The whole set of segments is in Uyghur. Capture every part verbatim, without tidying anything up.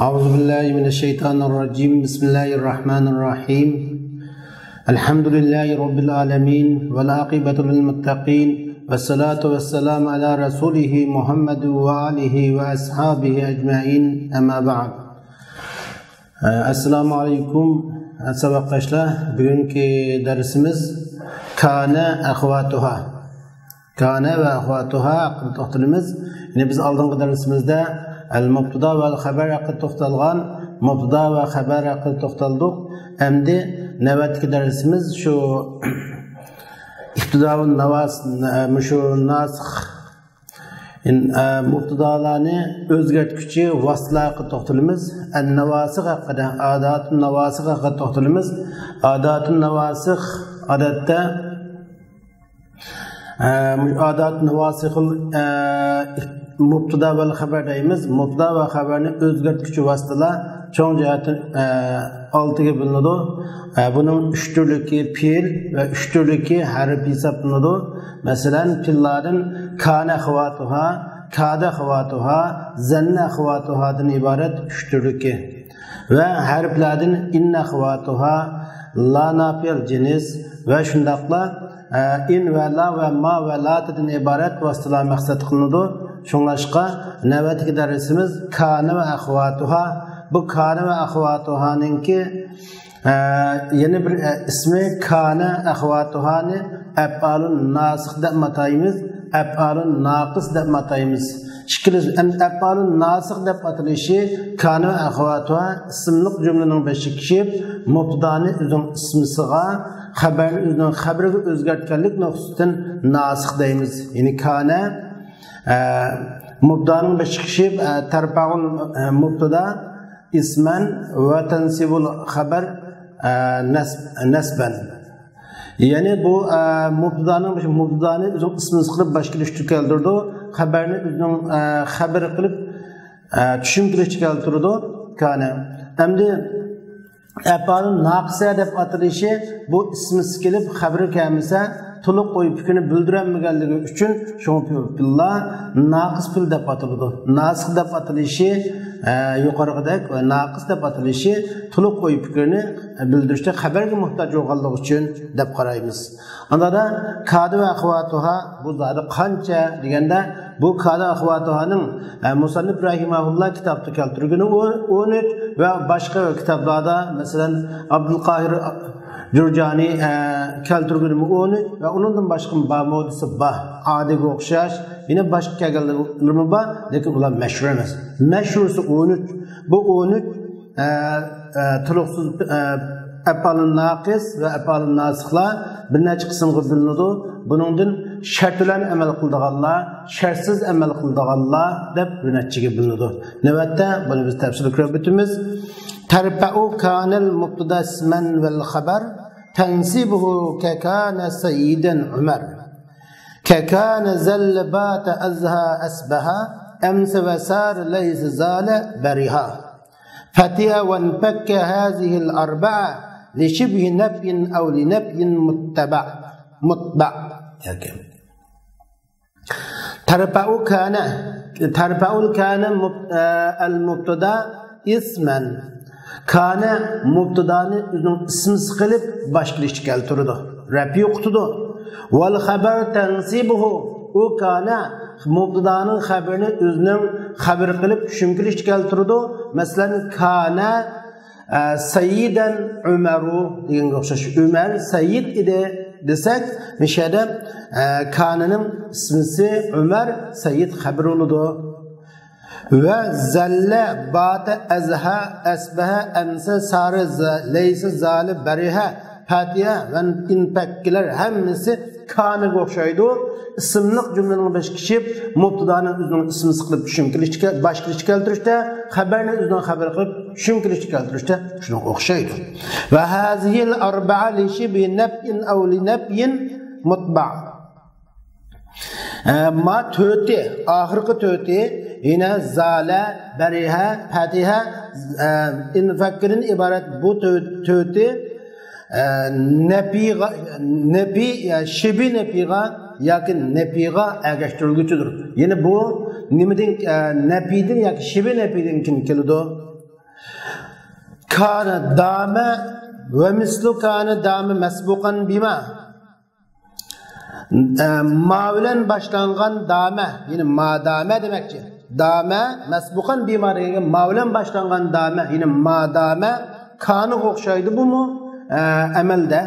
أعوذ بالله من الشيطان الرجيم. بسم الله الرحمن الرحيم. الحمد لله رب العالمين، والعاقبة للمتقين، والصلاة والسلام على رسوله محمد وآله وأصحابه أجمعين. أما بعد. ئەسسالامۇ ئەلەيكۇم، ساۋاقداشلار. بۈگۈنكى دەرسىمىز كان أخواتها. كان وأخواتها ھەققىدە توختىلىمىز. يەنى بىز ئالدىنقى دەرسىمىزدە ئەل مۇبتىدا ۋەل خەبەر ھەققىدە توختالغان، مۇبتىدا ۋە خەبەر ھەققىدە توختالدۇق. ئەمدى نۆۋەتتىكى دەرسىمىز شۇ ئىبتىدا ۋە ناۋاس-، مۇشۇ ناسىخ، ئە، مۇبتىدالارنى ئۆزگەرتكۈچى ۋاسىتىلەر ھەققىدە توختىلىمىز. ئەن ناۋاسىخ ھەققىدە، ئاداتۇن ناۋاسىخ ھەققىدە توختىلىمىز. ئاداتۇن ناۋاسىخ ئادەتتە ئە، ئادات ناۋاسىخۇل، ئە، مۇبتىدا ۋەل خەبەر دەيمىز. مۇبتىدا ۋە خەبەرنى ئۆزگەرتكۈچى ۋاسىتىلەر چوڭ جەھەتتىن، ئە، ئالتىگە بۆلۈنىدۇ. ئە، بۇنىڭ ئۈچ تۈرلۈكى پېئىل ۋە ئۈچ تۈرلۈكى ھەرپ ھېسابلىنىدۇ. مەسىلەن، پېئىللاردىن كان أخواتها، كاد أخواتها، ظن أخواتهادىن ئىبارەت ئۈچ تۈرلۈكى. ۋە ھەرپلەردىن إن أخواتها، لا نافىيە لىل جىنس ۋە شۇنداقلا، ئە، إن ۋە لا ۋە ما ۋە لاتىدىن ئىبارەت ۋاسىتىلەر مەقسەت قىلىنىدۇ. شۇڭلاشقا نۆۋەتتىكى دەرسىمىز كان ۋە أخواتها. بۇ كان ۋە أخواتهانىڭكى، ئە، يەنە بىر، ئە، ئىسمى كان أخواتهانى ئەپئالۇن ناسىخ دەپ ئاتايمىز. ئەپئالۇن ناقىس دەپ ئاتايمىز. ئىككىلىسى، ئەم-، ئەپئالۇن ناسىخ دەپ ئاتىلىشى كان ۋە أخواتها ئىسىملىق جۈملىنىڭ بېشىغا كېلىپ، مۇبتىدانى ئۆزىنىڭ ئىسمىسىغا، خەبەرنى ئۆزىنىڭ خەبىرىگە ئۆزگەرتكەنلىك نۇقتىسىدىن ناسىخ دەيمىز. يەنى كان، ئە، مۇبتىدانىڭ بېشىغا كېلىپ، ئە، تەرپەئۇل، ئە، مۇبتىدا ئىسمەن ۋە تەنسىبۇل خەبەر، ئە، نەسب-، نەسبەن. يەنى بۇ، ئە، مۇبتىدانىڭ، مۇبتىدانى ئۆزىنىڭ ئىسمىسى قىلىپ باشقا كېلىشتە كەلتۈرىدۇ. خەبەرنى ئۆزىنىڭ، ئە، خەبىرى قىلىپ، ئە، چۈشۈم كېلىشتە كەلتۈرىدۇ. كان. ئەمدى ئەپئالۇن ناقىسە دەپ ئاتىلىشى بۇ ئىسمىسى كېلىپ خەبىرى كەلمىسە، تولۇق ئوي پىكرىنى بىلدۈرەلمىگەنلىكى ئۈچۈن شۇڭا پېئىللار ناقىس پېئىل دەپ ئاتىلىدۇ. ناسىخ دەپ ئاتىلىشى، ئە، يۇقىرىقىدەك ۋە ناقىس دەپ ئاتىلىشى تولۇق ئوي پىكرىنى بىلدۈرۈشتە خەبەرگە موھتاج بولغانلىقى ئۈچۈن دەپ قارايمىز. ئاندىن كاد ۋە أخواتها، بۇ زادى قانچە دېگەندە، بۇ كاد ۋە أخواتهانىڭ، ئە، مۇسەننىپ رەھىمەھۇللا كىتابتا كەلتۈرگىنى ئون، ئون ئۈچ ۋە باشقا كىتابلاردا، مەسىلەن، ئابدۇلقاھىر جۇرجانى، ئە، كەلتۈرگىنىمۇ ئون ئۈچ ۋە ئۇنىڭدىن باشقا بارمۇ دېسە بار. ئادىگە ئوخشاش يەنە باشقا كەلگەنلىرىمۇ بار، لېكىن ئۇلار مەشھۇر ئەمەس. مەشھۇرسى ئون ئۈچ. بۇ ئون ئۈچ، ئە، ئە، تولۇقسىز، ئە، ئەپئالۇن ناقىس ۋە ئەپئالۇن ناسىخلار بىر نەچچە قىسىمغا بۆلۈنىدۇ. بۇنىڭدىن شەرت بىلەن ئەمەل قىلىدىغانلار، شەرتسىز ئەمەل قىلىدىغانلار دەپ بىر نەچچىگە بۆلۈنىدۇ. نۆۋەتتە بۇنى بىز تەپسىلىي كۆرۈپ ئۆتىمىز. تەرپەئۇ كانەل مۇبتىدا ئىسمەن ۋەل خەبەر تەنسىبۇھۇ كەكانە سەييىدەن ئۇمەر. كەكانە زەللە باتە ئەزھا ئەسبەھا ئەمسە ۋە سارە لەيسە زالە بەرىھا. فەتىھە ۋەنپەككە ھازىھىل ئەربەئە لىشىبھى نەپيىن ئەۋ لىنەپيىن مۇتبەع. مۇتبەع. تەرپەئۇ كانە، تەرپەئۇل كانە مۇب-، ئە، ئەل مۇبتىدا ئىسمەن. كانە مۇبتىدانى ئۆزىنىڭ ئىسمىسى قىلىپ باش كېلىشتە كەلتۈرىدۇ. رەپئى يوقىتىدۇ. ۋەل خەبەر تەنسىبۇھۇ. ئۇ كانە مۇبتىدانىڭ خەبىرىنى ئۆزىنىڭ خەبىرى قىلىپ چۈشۈم كېلىشتە كەلتۈرىدۇ. مەسىلەن، كانە، ئە، سەييىدەن ئۆمەرۇ دېگەنگە ئوخشاش. ئۆمەر سەييىد ئىدى دېسەك، مۇشۇ يەردە، ئە، كانىنىڭ ئىسمىسى ئۆمەر سەييىد خەبىرى بولىدۇ. ۋە زەللە، باتە، ئەزھا، ئەسبەھە، ئەمسە، سارە، زە-، لەيسە، زالە، بەرىھە، پەتىھە ۋە ئىنپەككىلەر ھەممىسى كانىگە ئوخشايدۇ. ئىسىملىق جۈملىنىڭ بېشىغا كېلىپ، مۇبتىدانى ئۆزىنىڭ ئىسمىسى قىلىپ چۈشۈم كېلىشتە، باش كېلىشتە كەلتۈرۈشتە، خەبەرنى ئۆزىنىڭ خەبىرى قىلىپ چۈشۈم كېلىشتە كەلتۈرۈشتە شۇنىڭغا ئوخشايدۇ. ۋە ھازىھىل ئەربەئە لىشىبھى نەپيىن ئەۋ لىنەپيىن مۇتبەع. ئە، ما تۆتى، ئاخىرقى تۆتى، يەنە زالە، بەرىھە، پەتىھە، ئە، ئىنفەككىدىن ئىبارەت بۇ تۆ-، تۆتى، ئە، نەپىغا، نەپى، يا شىبى نەپىغا ياكى نەپىغا ئەگەشتۈرۈلگۈچىدۇر. يەنى بۇ نېمىدىن، ئە، نەپىدىن ياكى شىبى نەپىدىن كېيىن كېلىدۇ؟ كان دام ومثل كان دام مسبوقا بما. ئە، ما بىلەن باشلانغان دامە، يەنى ما دامە دېمەكچى. دامە، مەسبۇقەن بىما دېگەنگە ما بىلەن باشلانغان دامە، يەنى ما دامە كانىغا ئوخشايدۇ بۇمۇ، ئە، ئەمەلدە.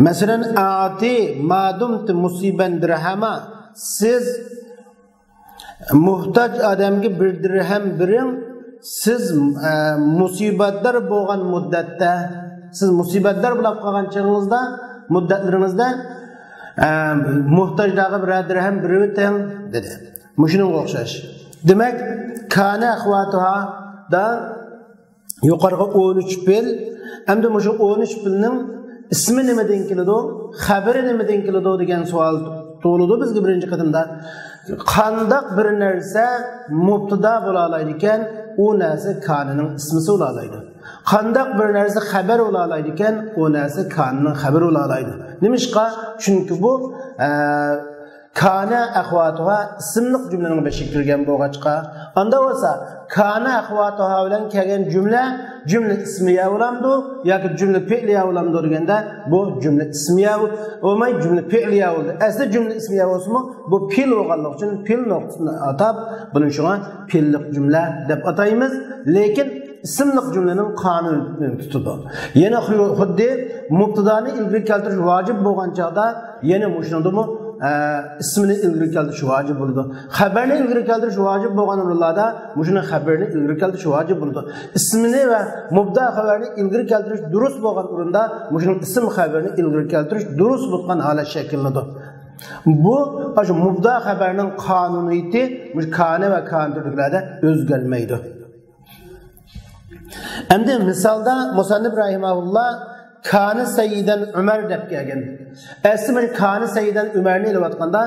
مەسىلەن، ئەتى ما دۇمتى مۇسىبەن دىرھەما. سىز موھتاج ئادەمگە بىر دىرھەم بېرىڭ، سىز، ئە، مۇسىبەتدار بولغان مۇددەتتە، سىز مۇسىبەتدار بولۇپ قالغان چېغىڭىزدا، مۇددەتلىرىڭىزدە، ئە، موھتاجلارغا بىرەر دىرھەم بېرىۋېتىڭ، دېدى. مۇشۇنىڭغا ئوخشاش. دېمەك، كانە ئەخۋاتۇھادا يۇقىرىقى ئون ئۈچ پېئىل، ئەمدى مۇشۇ ئون ئۈچ پېئىلنىڭ ئىسمى نېمىدىن كېلىدۇ، خەۋىرى نېمىدىن كېلىدۇ دېگەن سوئال تۇغۇلىدۇ بىزگە بىرىنچى قېتىمدا. قانداق بىر نەرسە مۇبتىدا بولالايدىكەن، ئۇ نەرسە كانىنىڭ ئىسمىسى بولالايدۇ. قانداق بىر نەرسە خەۋەر بولالايدىكەن، ئۇ نەرسە كانىنىڭ خەۋىرى بولالايدۇ. نېمىشقا؟ چۈنكى بۇ، ئە، كانە ئەخۋاتۇھا ئىسىملىق جۈملىنىڭ بېشىغا كىرگەن بولغاچقا، ئاندا بولسا كانە ئەخۋاتۇھا بىلەن كەلگەن جۈملە، جۈملە ئىسمىيە بولامدۇ ياكى جۈملە پېئلىيە بولامدۇ دېگەندە، بۇ جۈملە ئىسمىيە بولماي، جۈملە پېئلىيە بولدى. ئەسلى جۈملە ئىسمىيە بولسىمۇ، بۇ پېئىل بولغانلىقى ئۈچۈن پېئىل نۇقتىسىنى ئاتاپ، بۇنى شۇڭا پېئىللىق جۈملە دەپ ئاتايمىز. لېكىن ئىسىملىق جۈملىنىڭ قانۇنى تۇتىدۇ. يەنە خۇ-، خۇددى مۇبتىدانى ئىلگىرى كەلتۈرۈش ۋاجىپ بولغان چاغدا، يەنە مۇشۇنىڭدىمۇ، ئە، ئىسمىنى ئىلگىرى كەلتۈرۈش ۋاجىپ بولىدۇ. خەۋەرنى ئىلگىرى كەلتۈرۈش ۋاجىپ بولغان ئورۇنلاردا مۇشۇنىڭ خەۋىرىنى ئىلگىرى كەلتۈرۈش ۋاجىپ بولىدۇ. ئىسمىنى ۋە مۇبدا خەۋەرنى ئىلگىرى كەلتۈرۈش دۇرۇس بولغان ئورۇندا مۇشۇنىڭ ئىسىم خەۋىرىنى ئىلگىرى كەلتۈرۈش دۇرۇس بولغان ھالەت شەكىللىنىدۇ. بۇ، ئاشۇ مۇبدا خەۋەرنىڭ قانۇنىيىتى مۇشۇ كانە ۋە كانە تۈرىدىكىلەردە ئۆزگەرمەيدۇ. ئەمدى مىسالدا مۇسەننىپ رەھىمەھۇللا كانە سەييىدەن ئۆمەر دەپ كەلگەن. ئەسلى مانا كانە سەييىدەن ئۆمەرنى ئېلىۋاتقاندا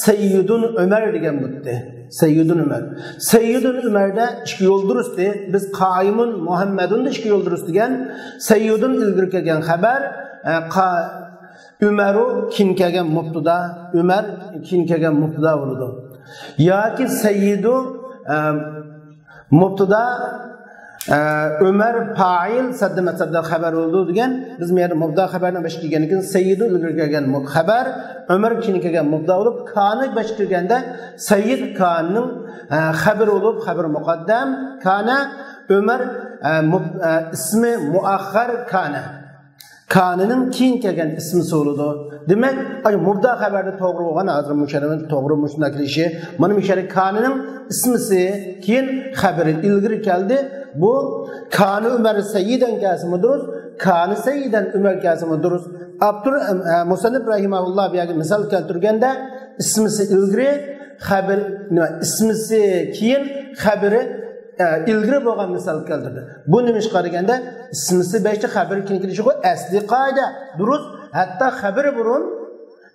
سەييىدۇن ئۆمەر دېگەن بولاتتى. سەييىدۇن ئۆمەر. سەييىدۇن ئۆمەردە ئىككى يول دۇرۇستى. بىز قائىمۇن مۇھەممەدۇندا ئىككى يول دۇرۇس دېگەن. سەييىدۇن ئىلگىرى كەلگەن خەۋەر، ئە، قا-، ئۆمەرۇ كېيىن كەلگەن مۇبتىدا، ئۆمەر كېيىن كەلگەن مۇبتىدا بولىدۇ. ياكى سەييىدۇ، ئە، مۇبتىدا، ئە، ئۆمەر پائىل، سەددە مەسەددە خەۋەر بولىدۇ دېگەن. بىز بۇ يەردە مۇبتىدا خەۋەرنىڭ بېشىغا كەلگەندىن كېيىن سەييىدۇ ئىلگىرى كەلگەن مۇ-، خەۋەر، ئۆمەر كېيىن كەلگەن مۇبتىدا بولۇپ، كانە بېشىغا كەلگەندە سەييىد كانىنىڭ، ئە، خەۋىرى بولۇپ، خەۋىرى مۇقەددەم، كانە، ئۆمەر، ئە، مۇب-، ئە، ئىسمى مۇئەخخەر كانە. كانىنىڭ كېيىن كەلگەن ئىسمىسى بولىدۇ. دېمەك، ئاي، مۇبدا خەۋەردە توغرا بولغان، ھازىر مۇشۇ يەردە توغرا مۇشۇنداق كېلىشى. مانا مۇشۇ يەردە كانىنىڭ ئىسمىسى، كېيىن خەۋىرى ئىلگىرى كەلدى. بۇ كانە ئۆمەر سەييىدەن كەلسىمۇ دۇرۇس، كانە سەييىدەن ئۆمەر كەلسىمۇ دۇرۇس. ئاپتور، ئە، مۇسەننىپ رەھىمەھۇللا بۇ يەرگە مىسال كەلتۈرگەندە، ئىسمىسى ئىلگىرى، خەۋىرى، نېمە، ئىسمىسى كېيىن، خەۋىرى ئە، ئىلگىرى بولغان مىسال كەلتۈردى. بۇ نېمىشقا دېگەندە، ئىسمىسى بەشتە خەۋىرى كېيىن كېلىشىغۇ ئەسلى قائىدە. دۇرۇس، ھەتتا خەۋىرى بۇرۇن،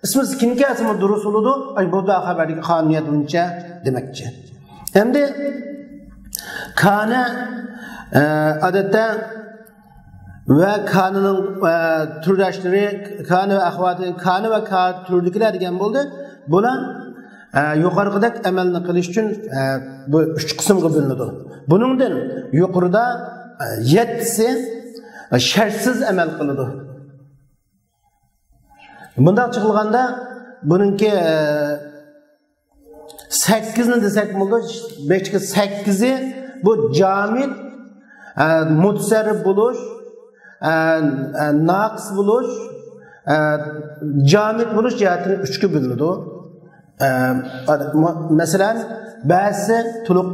ئىسمىسى كېيىن كەلسىمۇ دۇرۇس بولىدۇ. ئاي، بۇ دا خەۋەردىكى قانۇنىيەت بويىچە دېمەكچى. ئەمدى كانە، ئە، ئادەتتە ۋە كانىنىڭ، ئە، تۈرداشلىرى، كانە ۋە ئەخۋاتى، كانە ۋە كا تۈرىدىكىلەر دېگەن بولدى. بۇلار، ئە، يۇقىرىقىدەك ئەمەلنى قىلىش ئۈچۈن، ئە، بۇ ئۈچ قىسىمغا بۆلۈنىدۇ. بۇنىڭدىن يۇقىرىدا، ئە، يەتتىسى، ئە، شەرتسىز ئەمەل قىلىدۇ. بۇنداق قىلغاندا بۇنىڭكى، ئە، سەككىزنى دېسەك بولىدۇ. بەشتىكى سەككىزى بۇ جامىد، ئە، مۇتەسەررىپ بولۇش، ئە، ئە، ناقىس بولۇش، ئە، جامىد بولۇش جەھەتتىن ئۈچكە بۆلۈنىدۇ. ئە، مۇ-، مەسىلەن، بەزىسى تولۇق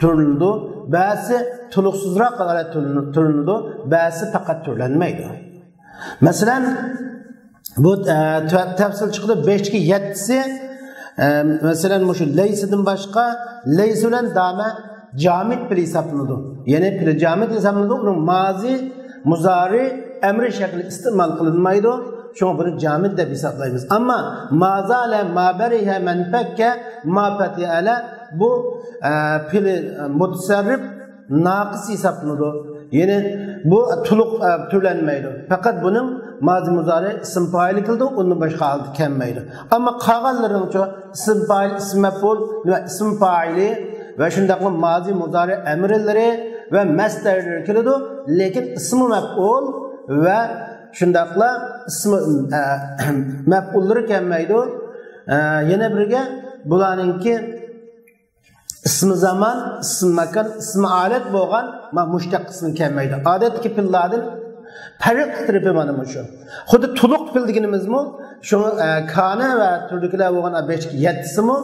تۈرلىنىدۇ، بەزىسى تولۇقسىزراق ھالەت تۈرلىنىدۇ، بەزىسى پەقەت تۈرلەنمەيدۇ. مەسىلەن، بۇ، ئە، تە-، تەپسىل چىقىدۇ. بەشتىكى يەتتىسى، ئە، مەسىلەن، مۇشۇ لەيسىدىن باشقا، لەيسە بىلەن دامە جامىد پېئىل ھېسابلىنىدۇ. يەنى پېئىل جامىد ھېسابلىنىدۇ. ئۇنىڭ مازى، مۇزارى، ئەمرى شەكلى ئىستېمال قىلىنمايدۇ. شۇڭا بۇنى جامىد دەپ ھېسابلايمىز. ئەمما ما زالە، ما بەرىھە، مەن پەككە، ما پەتىئەلە، بۇ، ئە، پېئىل، ئە، مۇتەسەررىپ، ناقىس ھېسابلىنىدۇ. يەنى بۇ تولۇق، ئە، تۈرلەنمەيدۇ. پەقەت بۇنىڭ مازى مۇزارى ئىسىم پائىلى كېلىدۇ، ئۇندىن باشقا ھالدا كەلمەيدۇ. ئەمما قالغانلىرىنىڭچۇ ئىسىم پائىل، ئىسىم مەپئۇل ۋە ئىسىم پائىلى ۋە شۇنداقلا مازى مۇزارى ئەمىرلىرى، ۋە مەسدەرلىرى كېلىدۇ، لېكىن ئىسمى مەپئۇل ۋە شۇنداقلا ئىسمى، ئە، مەپئۇللىرى كەلمەيدۇ. ئە، يەنە بىرگە بۇلارنىڭكى ئىسمى زامان، ئىسمى ماكان، ئىسمى ھالەت بولغان ما مۇشتەق قىسمى كەلمەيدۇ. ئادەتتىكى پېئىللاردىن پەرقلىق تەرىپى مانا مۇشۇ. خۇددى تولۇق پېئىل دېگىنىمىزمۇ شۇ، ئە، كانە ۋە تۈردىكىلەر بولغان بەشتىكى يەتتىسىمۇ،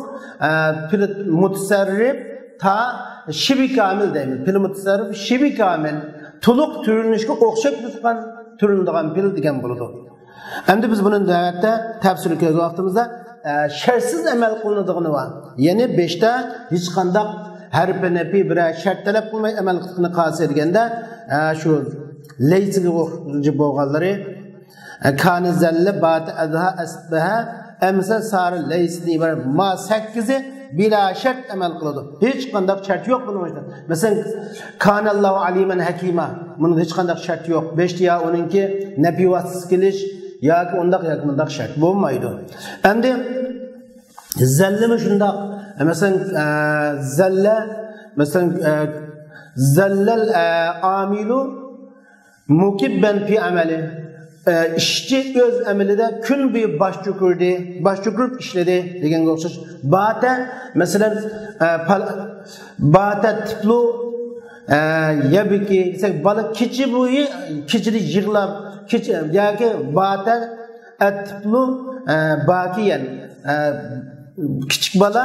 ئە، پېئىل مۇتەسەررىپ تا شىبھى كامىل دەيمىز. پېئىل مۇتەسەررىپ شىبھى كامىل، تولۇق تۈرلىنىشكە ئوخشاپ تۇرغان، تۈرلىنىدىغان پېئىل دېگەن بولىدۇ. ئەمدى بىز بۇنى نۆۋەتتە تەپسىلىي كۆرگەن ۋاقتىمىزدا، ئە، شەرتسىز ئەمەل قىلىنىدىغىنى بار. يەنى بەشتە ھېچقانداق ھەرپى نەپى بىرەر شەرت تەلەپ قىلماي ئەمەل قىلىدىغىنى قالسا دېگەندە، ئە، شۇ لەيسىگە ئوخشاش بولغانلىرى، ئە، كانە زەللە، باتە ئەزھا، ئەسبەھە، ئەمسە، سارە، لەيسىدىن ئىبارەت ما سەككىزى بىلا شەرت ئەمەل قىلىدۇ. ھېچقانداق شەرت يوق بۇنىڭ ئۈچۈن. مەسىلەن، كانەللاھۇ ئەلىمەن ھەكىما. بۇنىڭ ھېچقانداق شەرت يوق. بەشتە يا ئۇنىڭكى نەپى ۋاسىتىسى كېلىش ياكى ئۇنداق ياكى مۇنداق شەرت بولمايدۇ. ئەمدى زەللىمۇ شۇنداق. مەسىلەن، ئە، زەللە، مەسىلەن، ئە، زەللەل، ئە، ئامىلۇ مۇكىببەن پى ئەمەلى. ئە، ئىشچى ئۆز ئەمىلىدە كۈن بويى باش چۆكۈردى، باش چۆكۈرۈپ ئىشلىدى دېگەنگە ئوخشاش. باتە، مەسىلەن، ئە، پال-، باتە تىپلۇ، ئە، يەبكى دېسەك، بالا كېچە بويى، كېچىدە يىغلاپ، كېچە، ياكى باتە ئەتىپلۇ، ئە، باكىيەن، ئە، كىچىك بالا،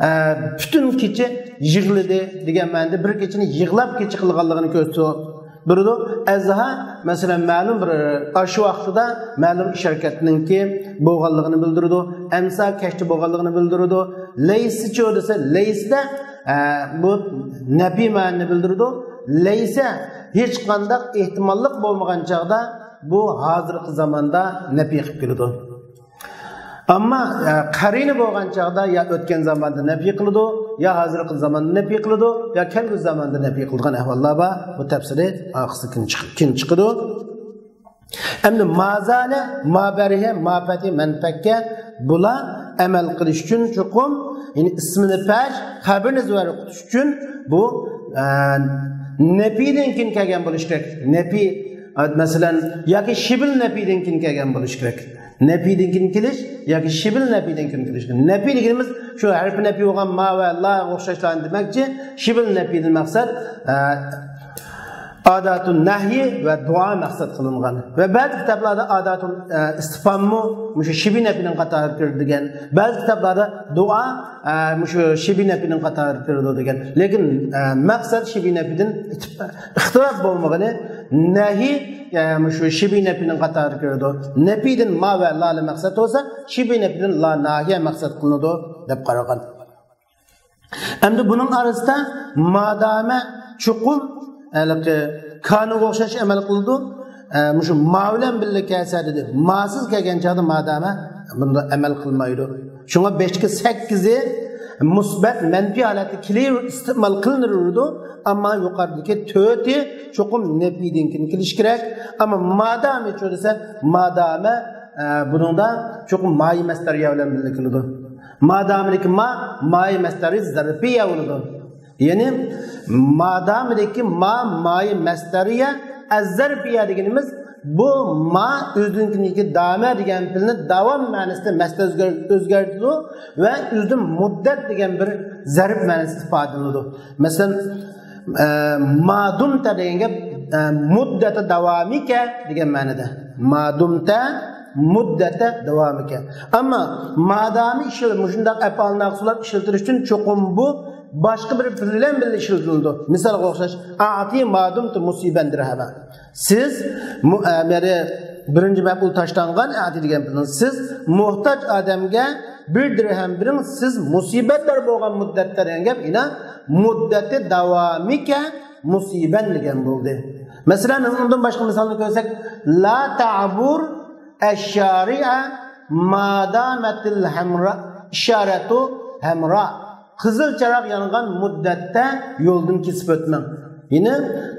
ئە، پۈتۈن كېچە يىغلىدى دېگەن مەنىدە بىر كېچىنى يىغلاپ كېچە قىلغانلىقىنى كۆرسىتىدۇ. بېرىدۇ. ئەزھا، مەسىلەن، مەلۇم بىر ئاشۇ ۋاقتىدا مەلۇم ئىش ھەرىكەتنىڭكى بولغانلىقىنى بىلدۈرىدۇ. ئەمسا كەچتە بولغانلىقىنى بىلدۈرىدۇ. لەيسىچۇ دېسە، لەيسىدە، ئە، بۇ نەپى مەنىنى بىلدۈرىدۇ. لەيسە ھېچقانداق ئېھتىماللىق بولمىغان چاغدا بۇ ھازىرقى زاماندا نەپى قىلىپ كېلىدۇ. ئەمما، ئە، قەرىنە بولغان چاغدا يا ئۆتكەن زاماندا نەپى قىلىدۇ، يا ھازىرقى زاماندا نەپى قىلىدۇ، يا كەلگۈسى زاماندا نەپى قىلىدىغان ئەھۋاللار بار. بۇ تەپسىلى ئارقىسىدا كېيىن چىق-، كېيىن چىقىدۇ. ئەمدى مازالە، مابەرھە، ماپەتى، مەنپەككە بۇلار ئەمەل قىلىش ئۈچۈن چوقۇم، يەنى ئىسمىنى پەش، خەبىرىنى زۆرۈر قىلىش ئۈچۈن بۇ، ئە، نەپىدىن كېيىن كەلگەن بولۇشى كېرەك. نەپى، ئە، مەسىلەن، ياكى شىبىل نەپىدىن كېيىن كەلگەن بولۇشى كېرەك. نەپىدىن كېيىن كېلىش ياكى شىبىل نەپىدىن كېيىن كېلىش. نەپى دېگىنىمىز شۇ ھەرپى نەپى بولغان ما ۋە لاغا ئوخشاشلارنى دېمەكچى. شىبىل نەپىدىن مەقسەت، ئە، ئاداتۇن نەھيى ۋە دۇئا مەقسەت قىلىنغان. ۋە بەزى كىتابلاردا ئاداتۇن، ئە، ئىستىفھاممۇ مۇشۇ شىبى نەپىنىڭ قاتارىغا كىرىدۇ دېگەن. بەزى كىتابلاردا دۇئا، ئە، مۇشۇ شىبى نەپىنىڭ قاتارىغا كىرىدۇ دېگەن. لېكىن، ئە، مەقسەت شىبى نەپىدىن ئىختىلاپ بولمىغىنى، نەھى، ئە، مۇشۇ شىبى نەپىنىڭ قاتارىغا كىرىدۇ. نەپىدىن ما ۋە لانى مەقسەت بولسا، شىبى نەپىدىن لا ناھىيە مەقسەت قىلىنىدۇ دەپ قارىغان. ئەمدى بۇنىڭ ئارىسىدا مادامە چوقۇم ھېلىقى كانىغا ئوخشاش ئەمەل قىلىدۇ. ئە، مۇشۇ ما بىلەن بىللە كەلسە دېدى. ماسىز كەلگەن چاغدا مادامە بۇندا ئەمەل قىلمايدۇ. شۇڭا بەشتىكى سەككىزى مۇسبەت، مەنپىي ھالەتتە كېلىۋېرىدۇ، ئىستېمال قىلىنىۋېرىدۇ. ئەمما يۇقىرىدىكى تۆتى چوقۇم نەپىدىن كېيىن كېلىشى كېرەك. ئەمما مادامە چۆ دېسە، مادامە، ئە، بۇنىڭدا چوقۇم مايى مەستەرىيە بىلەن بىللە كېلىدۇ. مادامىدىكى ما، مايى مەستەرى زەرپىيە بولىدۇ. يەنى مادامىدىكى ما، مايى مەستەرىيە ئەززەرپىيە دېگىنىمىز، بۇ ما ئۆزىنىڭكى دامە دېگەن پېئىلنى داۋام مەنىسىدە مەستەر ئۆزگەر-، ئۆزگەرتىدۇ ۋە ئۆزىدىن مۇددەت دېگەن بىر زەرپ مەنىسىدە ئىپادىلىنىدۇ. مەسىلەن، ئە، مادۇمتە دېگەن گەپ، ئە، مۇددەتە داۋامىكە دېگەن مەنىدە. مادۇمتە مۇددەتە داۋامىكە. ئەمما مادامى ئىشلىتىلىدۇ، مۇشۇنداق ئەپئال ناقىسلار ئىشلىتىلىش ئۈچۈن چوقۇم بۇ باشقا بىر پېئىل بىلەن بىللە ئىشلىتىلىدۇ. مىسالغا ئوخشاش، ئەتى مادۇمتە مۇسىبەن دىرھەمە. سىز مۇ-، ئە، يەنى بىرىنچى مەپئۇل تاشلانغان ئەتى دېگەن پېئىلنى سىز موھتاج ئادەمگە بىر دىرھەم بېرىڭ، سىز مۇسىبەتدار بولغان مۇددەتتە دېگەن گەپ، يەنە مۇددەتى داۋامىكە مۇسىبەن دېگەن بولدى. مەسىلەن، ئۇنىڭدىن باشقا مىسالنى كۆرسەك، لا تەبۇر ئەششارىئە مادامەتىل ھەمرا، ئىشارەتۇ ھەمرا. قىزىل چىراغ يانغان مۇددەتتە يولدىن كېسىپ ئۆتمەڭ. يەنى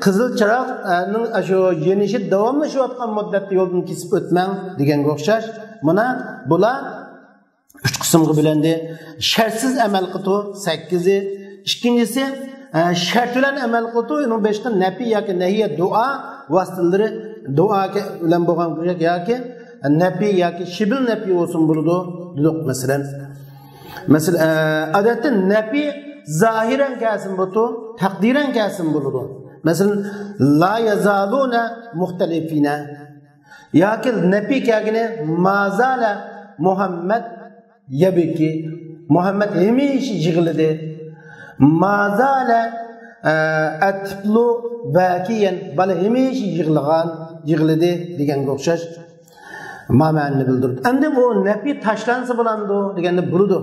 قىزىل چىراغنىڭ شۇ يېنىشى داۋاملىشىۋاتقان مۇددەتتە يولدىن كېسىپ ئۆتمەڭ دېگەنگە ئوخشاش. مانا بۇلار ئۈچ قىسىمغا بۆلۈندى. شەرتسىز ئەمەل قىلىدۇ، سەككىزى، ئىككىنچىسى، ئە، شەرت بىلەن ئەمەل قىلىدۇ، ئۇنىڭ بېشىدا نەپى ياكى نەھى، دۇئا ۋاسىتىلىرى، دۇئا بىلەن بولغان ياكى نەپى ياكى شىبىل نەپى بولسۇن بولىدۇ، دېدۇق، مەسىلەن. مەسىلەن، ئە، ئادەتتە نەپى زاھىرەن كەلسىمۇ بولىدۇ، تەقدىرەن كەلسىمۇ بولىدۇ. مەسىلەن، لا يزالون مختلفين. ياكى نەپى كەلگىنى، ما زال محمد يبكي، مۇھەممەد ھەمىشە يىغلىدى. ما زال، ئە، الطفل باكيا، بالا ھەمىشە يىغلىغان، يىغلىدى دېگەنگە ئوخشاش مەنىنى بىلدۈرىدۇ. ئەمدى بۇ نەپى تاشلانسا بولامدۇ دېگەندە، بولىدۇ.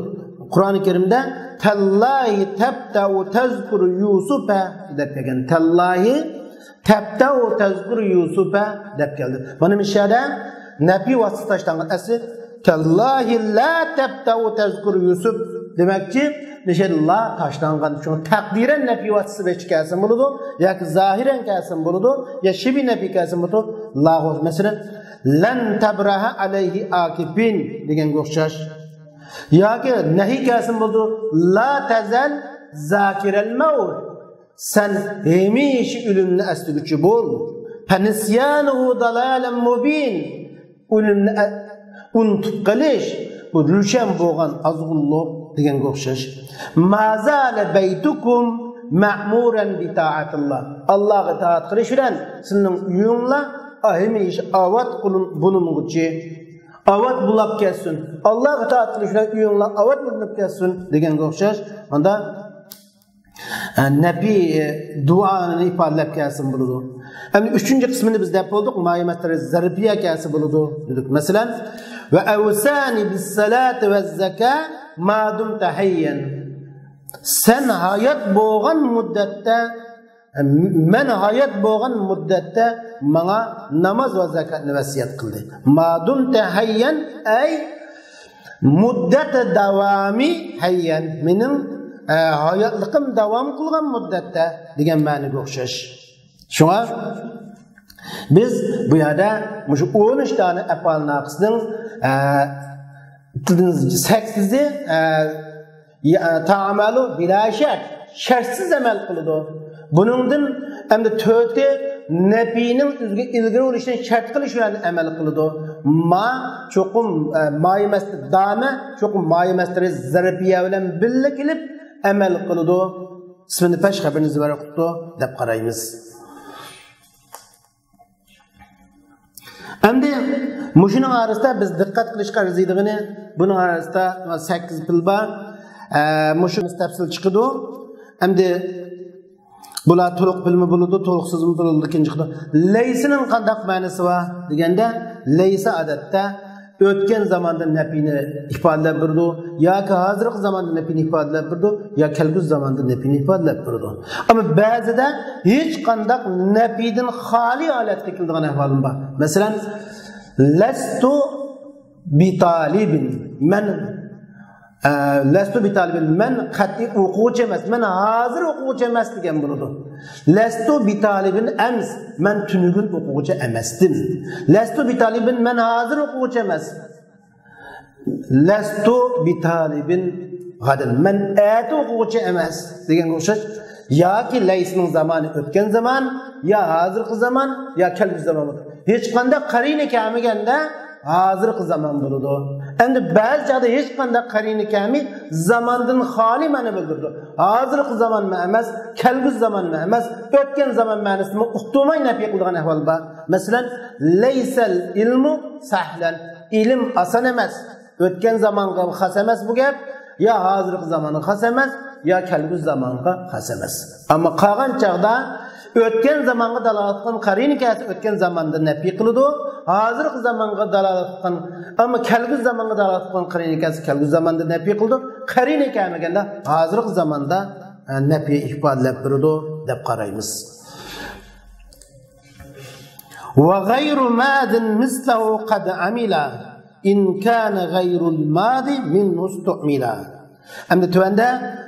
قۇرئانى كەرىمدە تالله تفتأ تذكر يوسف دەپ كەلگەن. تالله تفتأ تذكر يوسف دەپ كەلدى. مانا مۇشۇ يەردە نەپى ۋاسىتىسى تاشلانغان. ئەسلى تالله لا تفتأ تذكر يوسف دېمەكچى، مۇشۇ لا تاشلانغان. شۇڭا تەقدىرەن نەپى ۋاسىتىسى بىلەن كەلسىمۇ بولىدۇ، ياكى زاھىرەن كەلسىمۇ بولىدۇ، يا شىبھى نەپى كەلسىمۇ بولىدۇ. لا، مەسىلەن، لن تبرح عليه عاكفين دېگەنگە ئوخشاش. ياكى نەھى كەلسىمۇ بولىدۇ. لا تزل ذاكر الموت. سەن ھەمىشە ئۆلۈمنى ئەسلىگۈچى بول. فنسيانه ضلال مبين. ئۆلۈمنى ئە-، ئۇنتۇپ قېلىش، بۇ روشەن بولغان ئازغۇنلۇق دېگەنگە ئوخشاش. ما زال بيتكم معمورا بطاعة الله. ئاللاغا ئىتائەت قىلىش بىلەن سىزنىڭ ئۆيۈڭلار ھەمىشە ئاۋات قىلىن-، بولۇنغۇچى. ئاۋات بولاپ كەتسۇن. ئاللاغا ئىتائەت قىلىش بىلەن ئۆيۈڭلار ئاۋات بولۇنۇپ كەتسۇن دېگەنگە ئوخشاش. مانا ئە، نەپى، ئە، دۇئانى ئىپادىلەپ كەلسىمۇ بولىدۇ. ئەمدى ئۈچىنچى قىسمىنى بىز دەپ بولدۇق، مايى مەستەرى زەرپىيە كەلسە بولىدۇ دېدۇق. مەسىلەن، وأوصني بالصلاة والزكاة ما دمت حيا. سەن ھايات بولغان مۇددەتتە، ئە، مەن ھايات بولغان مۇددەتتە ماڭا ناماز ۋە زاكاتنى ۋەسىيەت قىلدى. ما دمت حيا، ئەي مۇددەتە داۋامى ھەييەن، مېنىڭ، ئە، ھاياتلىقىم داۋام قىلغان مۇددەتتە دېگەن مەنىگە ئوخشاش. شۇڭا بىز بۇ يەردە مۇشۇ ئون ئۈچ دانە ئەپئال ناقىسنىڭ، ئە، سەككىزى، ئە، يا-، تەئمەلۇ بىلا شەرت، شەرتسىز ئەمەل قىلىدۇ. بۇنىڭدىن ئەمدى تۆتى نەپىنىڭ ئۆزىگە ئىلگىرى بولۇشىنى شەرت قىلىش بىلەن ئەمەل قىلىدۇ. ما چوقۇم، ئە، مايى مەستەر دامە، چوقۇم مايى مەستەرى زەرپىيە بىلەن بىللە كېلىپ ئەمەل قىلىدۇ. ئىسمىنى پەش خەبىرىنى زىبەر قىپتۇ دەپ قارايمىز. ئەمدى مۇشۇنىڭ ئارىسىدا بىز دىققەت قىلىشقا ئەرزىيدىغىنى، بۇنىڭ ئارىسىدا سەككىز پىل بار. ئە، مۇشۇ تەپسىل چىقىدۇ. ئەمدى بۇلار تولۇق پىلمۇ بولىدۇ، تولۇقسىزمۇ بولىدۇ، لېكىن چىقىدۇ. لەيسىنىڭ قانداق مەنىسى بار دېگەندە، لەيسە ئادەتتە ئۆتكەن زاماندا نەپىنى ئىپادىلەپ بېرىدۇ، ياكى ھازىرقى زاماندا نەپىنى ئىپادىلەپ بېرىدۇ، يا كەلگۈسى زاماندا نەپىنى ئىپادىلەپ بېرىدۇ. ئەمما بەزىدە ھېچقانداق نەپىدىن خالىي ھالەتتە كېلىدىغان ئەھۋالمۇ بار. مەسىلەن، لەستۇ بىتالىبىن، مەن، ئە، لەستۇ بىتالىبىن، مەن قەتئىي ئوقۇغۇچى ئەمەس، مەن ھازىر ئوقۇغۇچى ئەمەس دېگەن بولىدۇ. لەستۇ بىتالىبىن ئەمس، مەن تۈنۈگۈن ئوقۇغۇچى ئەمەستىم. لەستۇ بىتالىبىن، مەن ھازىر ئوقۇغۇچى ئەمەس. لەستۇ بىتالىبىن غەدەن، مەن ئەتە ئوقۇغۇچى ئەمەس دېگەنگە ئوخشاش. ياكى لەيسىنىڭ زامانى ئۆتكەن زامان، يا ھازىرقى زامان، يا كەلگۈسى زامان بولىدۇ. ھېچقانداق قەرىنە كەلمىگەندە ھازىرقى زامان بولىدۇ. ئەمدى بەزى چاغدا ھېچقانداق قەرىنە كەلمەي زاماندىن خالىي مەنە بىلدۈرىدۇ. ھازىرقى زامانمۇ ئەمەس، كەلگۈسى زامانمۇ ئەمەس، ئۆتكەن زامان مەنىسىنىمۇ ئۇقتۇرماي نەپى قىلىدىغان ئەھۋال بار. مەسىلەن، لەيسەل ئىلمۇ سەھلەن، ئىلىم ئاسان ئەمەس. ئۆتكەن زامانغا خاس ئەمەس بۇ گەپ، يا ھازىرقى زامانغا خاس ئەمەس، يا كەلگۈسى زامانغا خاس ئەمەس. ئەمما قالغان چاغدا ئۆتكەن زامانغا دالالەت قىلغان قەرىنە كەلسە ئۆتكەن زاماندا نەپى قىلىدۇ، ھازىرقى زامانغا دالالەت قىلغان، ئەمما كەلگۈسى زامانغا دالالەت قىلغان قەرىنە كەلسە كەلگۈسى زاماندا نەپى قىلىدۇ، قەرىنە كەلمىگەندە ھازىرقى زاماندا، ئە، نەپى ئىپادىلەپ بېرىدۇ دەپ قارايمىز. وغير ماض مثله قد عمل إن كان غير الماض منه استعمل. ئەمدى تۆۋەندە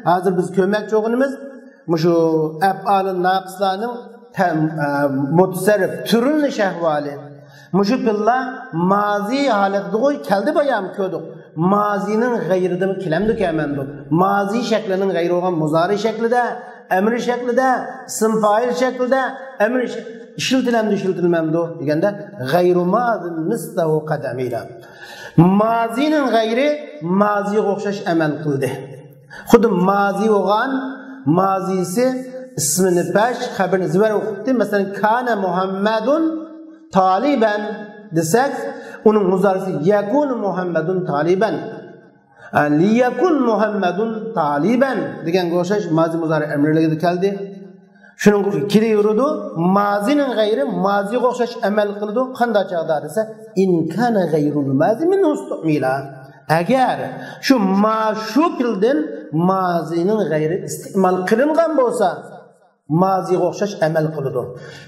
ھازىر بىز كۆرمەكچى بولغىنىمىز مۇشۇ ئەپئالى ناقىسلارنىڭ تەم-، ئە، مۇتەسەررىپ تۈرلىنىش ئەھۋالى. مۇشۇ پېئىللار مازى ھالەتتىغۇ كەلدى، بايام كۆردۇق. مازىنىڭ غەيرىدىمۇ كېلەمدۇ كەلمەمدۇ؟ مازى شەكلىنىڭ غەيرى بولغان مۇزارى شەكلىدە، ئەمرى شەكلىدە، ئىسىم پائىل شەكلىدە، ئەمرى شەك-، ئىشلىتىلەمدۇ ئىشلىتىلمەمدۇ دېگەندە، غەيرۇ مازىن مىسلەھۇ قەد ئەمىلە. مازىنىڭ غەيرى مازىغا ئوخشاش ئەمەل قىلدى. خۇددى مازى بولغان، مازىسى ئىسمىنى پەش، خەبىرىنى زىبەر ئوقۇپتى. مەسىلەن، كانە مۇھەممەدۇن تالىبەن دېسەك، ئۇنىڭ مۇزارىسى يەكۇنۇ مۇھەممەدۇن تالىبەن. ئە، لىيەكۇن مۇھەممەدۇن تالىبەن دېگەنگە ئوخشاش مازى مۇزارى ئەمرىلىكىدە كەلدى. شۇنىڭغا كېلىۋېرىدۇ، مازىنىڭ غەيرى مازىغا ئوخشاش ئەمەل قىلىدۇ. قانداق چاغدا دېسە، ئىن كانە غەيرۇل مازى مىنھۇ ئۇستۇئمىلە. ئەگەر شۇ ما-، شۇ پېئىلدىن مازىنىڭ غەيرى ئىستېمال قىلىنغان بولسا، مازىغا ئوخشاش ئەمەل قىلىدۇ.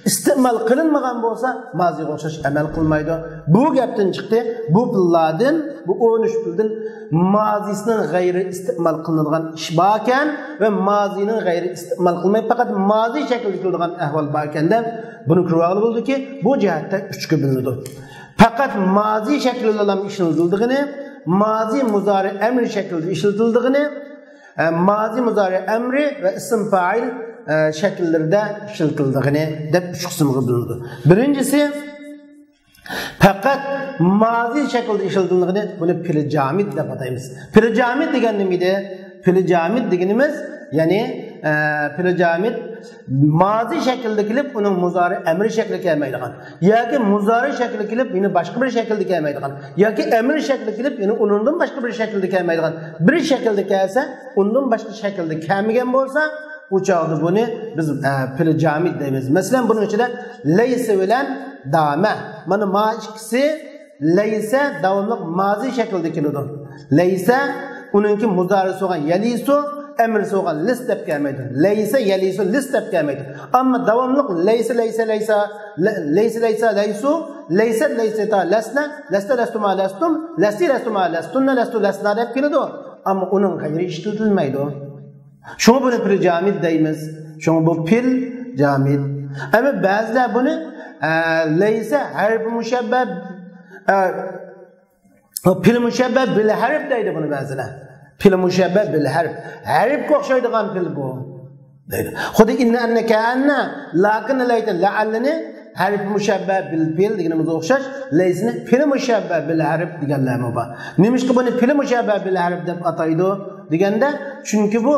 ئىستېمال قىلىنمىغان بولسا، مازىغا ئوخشاش ئەمەل قىلمايدۇ. بۇ گەپتىن چىقتى، بۇ پېئىللاردىن، بۇ ئون ئۈچ پېئىلدىن مازىسىنىڭ غەيرى ئىستېمال قىلىنىدىغان ئىش باركەن ۋە مازىنىڭ غەيرى ئىستېمال قىلماي، پەقەت مازى شەكلىدە كېلىدىغان ئەھۋال باركەن دەپ، بۇنى كۆرۈۋالغىلى بولىدۇكى، بۇ جەھەتتە ئۈچكە بۆلۈنىدۇ. پەقەت مازى شەكلىدىلا ئىشلىتىلىدىغىنى، مازى مۇزارى ئەمرى شەكلىدە ئىشلىتىلىدىغىنى، ئە، مازى مۇزارى ئەمرى ۋە ئىسىم پائىل، ئە، شەكىللىرىدە ئىشلىتىلىدىغىنى دەپ ئۈچ قىسىمغا بۆلۈنىدۇ. بىرىنچىسى، پەقەت مازى شەكلىدە ئىشلىتىلىدىغىنى، بۇنى پېئىلى جامىد دەپ ئاتايمىز. پېئىلى جامىد دېگەن نېمە ئىدى؟ پېئىلى جامىد دېگىنىمىز، يەنى، ئە، پېئىلى جامىد مازى شەكلىدە كېلىپ، ئۇنىڭ مۇزارى ئەمرى شەكلى كەلمەيدىغان، ياكى مۇزارى شەكلى كېلىپ، يەنە باشقا بىر شەكىلدە كەلمەيدىغان، ياكى ئەمرى شەكلى كېلىپ، يەنە ئۇنىڭدىن باشقا بىر شەكىلدە كەلمەيدىغان، بىر شەكىلدە كەلسە، ئۇندىن باشقا شەكىلدە كەلمىگەن بولسا، ئۇ چاغدا بۇنى بىز، ئە، پېئىلى جامىد دەيمىز. مەسىلەن، بۇنىڭ ئىچىدە لەيسە بىلەن دامە. مانا ما ئىككىسى لەيسە داۋاملىق مازى شەكلىدە كېلىدۇ. لەيسە، ئۇنىڭكى مۇزارىسى بولغان يەلىسۇ، ئەمرىسى بولغان لىس دەپ كەلمەيدۇ. لەيسە يەلىسۇ لىس دەپ كەلمەيدۇ. ئەمما داۋاملىق لەيسە، لەيسە، لەيسە، لە-، لەيسە، لەيسە، لەيسۇ، لەيسەت، لەيسەتا، لەسنە، لەستە، لەستۇما، لەستۇم، لەستى، لەستۇما، لەستۇننە، لەستۇ، لەسنا دەپ كېلىدۇ. ئەمما ئۇنىڭ غەيرى ئىشلىتىلمەيدۇ. شۇڭا بۇنى پېئىلى جامىد دەيمىز. شۇڭا بۇ پېئىل جامىد. ئەمما بەزىلەر بۇنى، ئە، لەيسە ھەرپى مۇشەببە، ئە، پېئىل مۇشەببە بىل ھەرپ دەيدۇ بۇنى بەزىلەر. پېئىل مۇشەببە بىل ھەرپ. ھەرپكە ئوخشايدىغان پېئىل بۇ. دەيدۇ. خۇددى ئىننە، ئەننە، كەئەننە، لەكىننە، لەيتە، لەئەللىنى ھەرپ مۇشەببە بىل پېئىل دېگىنىمىزگە ئوخشاش، لەيسىنى پېئىل مۇشەببە بىل ھەرپ دېگەنلەرمۇ بار. نېمىشقا بۇنى پېئىل مۇشەببە بىل ھەرپ دەپ ئاتايدۇ دېگەندە، چۈنكى بۇ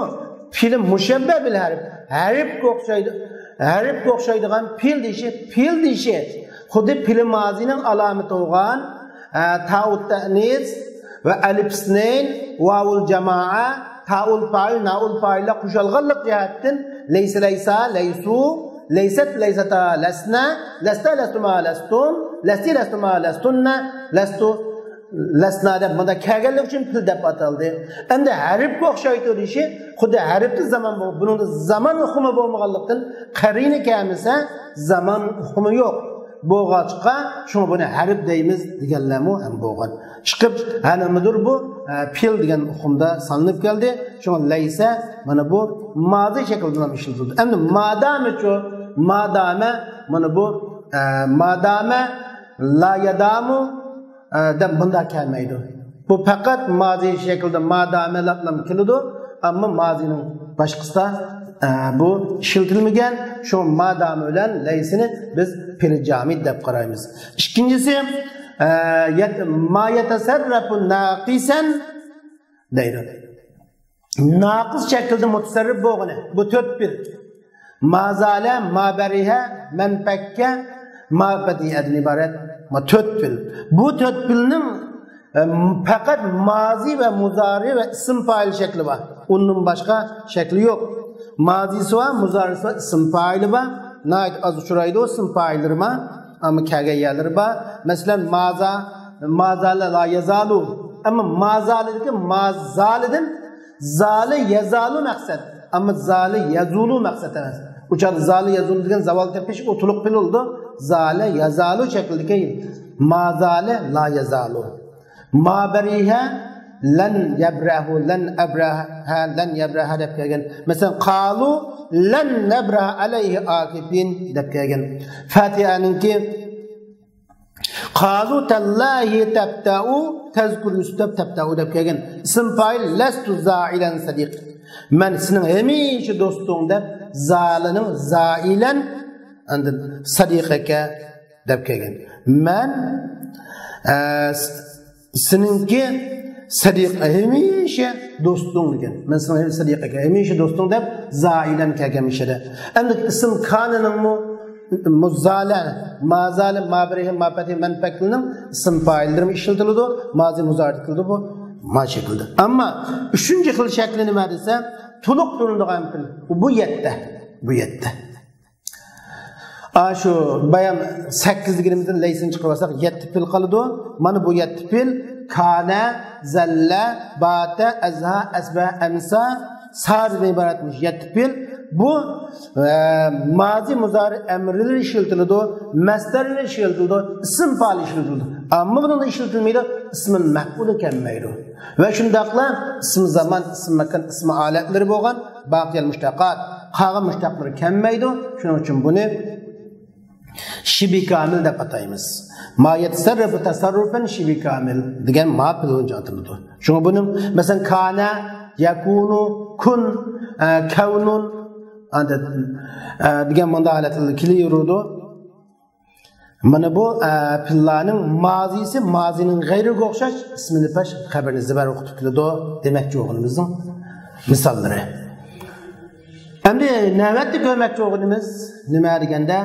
پېئىل مۇشەببە بىل ھەرپ، ھەرپكە ئوخشايدۇ، ھەرپكە ئوخشايدىغان پېئىل دېيىشى، پېئىل دېيىشى خۇددى پېئىل مازىنىڭ ئالامىتى بولغان، ئە، تائۇت تەئنىس ۋە ئەلىپ ئىسنەين، ۋاۋۇل جامائە، تائۇل پائىل، نائۇل پائىللار قوشۇلغانلىق جەھەتتىن لەيسە، لەيسا، لەيسۇ، لەيسەت، لەيسەتا، لەسنە، لەستە، لەستۇما، لەستۇم، لەستى، لەستۇما، لەستۇننە، لەستۇ، لەسنا دەپ مۇنداق كەلگەنلىكى ئۈچۈن پېئىل دەپ ئاتالدى. ئەمدى ھەرپكە ئوخشايدۇ دېيىشى، خۇددى ھەرپتە زامان بولغان، بۇنىڭدا زامان ئۇقۇمى بولمىغانلىقتىن، قەرىنە كەلمىسە زامان ئۇقۇمى يوق. بولغاچقا، شۇڭا بۇنى ھەرپ دەيمىز دېگەنلەرمۇ ھەم بولغان. چىقىپ، ھە نېمىدۇر بۇ، ئە، پېئىل دېگەن ئۇقۇمدا سانىلىپ كەلدى. شۇڭا لەيسە مانا بۇ مازى شەكلىدىلا ئىشلىتىلدى. ئەمدى مادامىچۇ؟ مادامە مانا بۇ، ئە، مادامە، لا يادامۇ، ئە، دەپ مۇنداق كەلمەيدۇ. بۇ پەقەت مازى شەكلىدە مادامە دەپلا كېلىدۇ، ئەمما مازىنىڭ باشقىسىدا، ئە، بۇ ئىشلىتىلمىگەن. شۇ مادامە بىلەن لەيسىنى بىز پېئىل جامىد دەپ قارايمىز. ئىككىنچىسى، ئە، يەت-، ما يەتەسەررەپۇ ناقىسەن دەيدۇ. ناقىس شەكىلدە مۇتەسەررىپ بولغىنى. بۇ تۆت پېئىل. مازالە، مابەرىھە، مەنپەككە، مابەدىئەدىن ئىبارەت. ما تۆت پېئىل. بۇ تۆت پېئىلنىڭ، ئە، پەقەت مازى ۋە مۇزارى ۋە ئىسىم پائىل شەكلى بار. ئۇندىن باشقا شەكلى يوق. مازىسى بار، مۇزارىسى بار، ئىسىم پائىلى بار. ناھايىتى ئاز ئۇچرايدۇ، ئىسىم پائىللىرى بار. ئەمما كەلگەن يەرلىرى بار. مەسىلەن، مازا، مازالە لا يازالۇ. ئەمما مازالىدىكى مازالىدىن زالە يەزالۇ مەقسەت. ئەمما زالە يەزۇلۇ مەقسەت ئەمەس. ئۇ چاغدا زالە يەزۇلۇ دېگەن زاۋال تېپىش ئۇ تولۇق پېئىل بولىدۇ. زالە يەزالۇ شەكلىدىكى مازالە لا يەزالۇ. مابەرىھە لەن يەبرەھۇ، لەن ئەبرەھە، لەن يەبرەھە دەپ كەلگەن. مەسىلەن، قالۇ لەن نەبرەھە ئەلەيھى ئاكىفىن دەپ كەلگەن. فاتىھەنىڭكى قالوا تالله تفتأ تذكر يوسف دەپ تەپتەئۇ دەپ كەلگەن. ئىسىم پائىل لەستۇ زائىلەن سەدىق. مەن سېنىڭ ھەمىشە دوستۇڭ دەپ زالىنىڭ زائىلەن ئاندىن سەدىقەكە دەپ كەلگەن. مەن، ئە، س-، سېنىڭكى سەدىق، ھەمىشە دوستۇڭ دېگەن. مەن سېنىڭ سەدىقەكە، ھەمىشە دوستۇڭ دەپ زائىلەن كەلگەن مىشەدە. ئەمدى ئىسىم كانىنىڭمۇ مۇزالە، مازالە، مابىرىھى، ماپەتى، مەنپەكلىنىڭ ئىسىم پائىللىرىمۇ ئىشلىتىلىدۇ، مازى مۇزارى قىلىدۇ بۇ ما شەكىلدە. ئەمما ئۈچىنچى خىل شەكلى نېمە دېسە، تولۇق كۆرۈنىدىغان پېئىل. بۇ يەتتە. بۇ يەتتە. ئا، شۇ بايام سەككىز دېگىنىمىزدىن لەيسىنى چىقىرىۋالساق، يەتتە پېئىل قالىدۇ. مانا بۇ يەتتە پېئىل كانە، زەللە، باتە، ئەزھا، ئەسبە، ئەمسا، سادىدىن ئىبارەت مۇشۇ يەتتە پېئىل. بۇ، ئە، مازى مۇزارى ئەمرىلىرى ئىشلىتىلىدۇ، مەسدەرلىرى ئىشلىتىلىدۇ، ئىسىم پائىل ئىشلىتىلىدۇ. ئەمما بۇنىڭدا ئىشلىتىلمەيدۇ، ئىسمىل مەپئۇلى كەلمەيدۇ. ۋە شۇنداقلا ئىسمى زامان، ئىسمى ماكان، ئىسمى ھالەتلىرى بولغان باقىيەل مۇشتەقات، قالغان مۇشتەقلىرى كەلمەيدۇ. شۇنىڭ ئۈچۈن بۇنى شىبى كامىل دەپ ئاتايمىز. ما يەتەسەررەفۇ تەسەررۇفەن شىبى كامىل دېگەن ما پېئىل بويىچە ئاتىلىدۇ. شۇڭا بۇنىڭ، مەسىلەن، كانە، يەكۇنۇ، كۇن، ئە، كەۋنۇن، ئاندىن، ئە، دېگەن مۇنداق ھالەتلەردە كېلىۋېرىدۇ. مانا بۇ، ئە، پېئىللارنىڭ مازىسى مازىنىڭ غەيرىگە ئوخشاش ئىسمىنى پەش خەبىرىنى زىبەر ئوقۇتۇپ كېلىدۇ دېمەكچى بولغىنىمىزنىڭ مىساللىرى. ئەمدى نۆۋەتتە كۆرمەكچى بولغىنىمىز نېمە دېگەندە،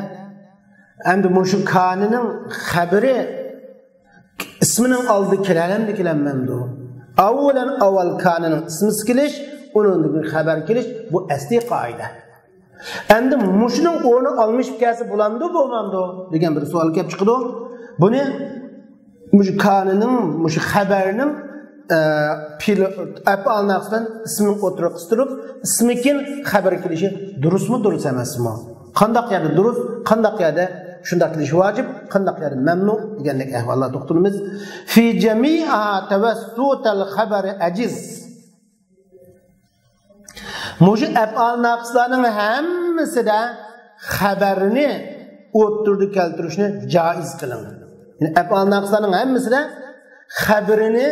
ئەمدى مۇشۇ كانىنىڭ خەبىرى ئىسمىنىڭ ئالدىدا كېلەلەمدۇ، كېلەلمەمدۇ؟ ئاۋۋالەن ئاۋۋال كانىنىڭ ئىسمىسى كېلىش، ئۇنىڭدىن كېيىن خەبەر كېلىش، بۇ ئەسلىي قائىدە. ئەمدى مۇشۇنىڭ ئورنى ئالمىشىپ كەلسە بولامدۇ، بولمامدۇ دېگەن بىر سوئال كېلىپ چىقىدۇ. بۇنى مۇشۇ كانىنىڭ، مۇشۇ خەبەرنىڭ، ئە، پېئىل، ئەپئال ناقىس بىلەن ئىسمىنى ئوتتۇرىغا قىستۇرۇپ، ئىسمىدىن كېيىن خەبەر كېلىشى دۇرۇسمۇ، دۇرۇس ئەمەسمۇ؟ قانداق يەردە دۇرۇس، قانداق يەردە شۇنداق كېلىشى ۋاجىپ، قانداق يەردە مەمنۇ دېگەندەك ئەھۋاللاردا توختىلىمىز. في جميعها توسط الخبر أجز. مۇشۇ ئەپئال ناقىسلارنىڭ ھەممىسىدە خەبەرنى ئوتتۇرىدا كەلتۈرۈشنى جائىز قىلىڭ. يەنى ئەپئال ناقىسلارنىڭ ھەممىسىدە خەبىرىنى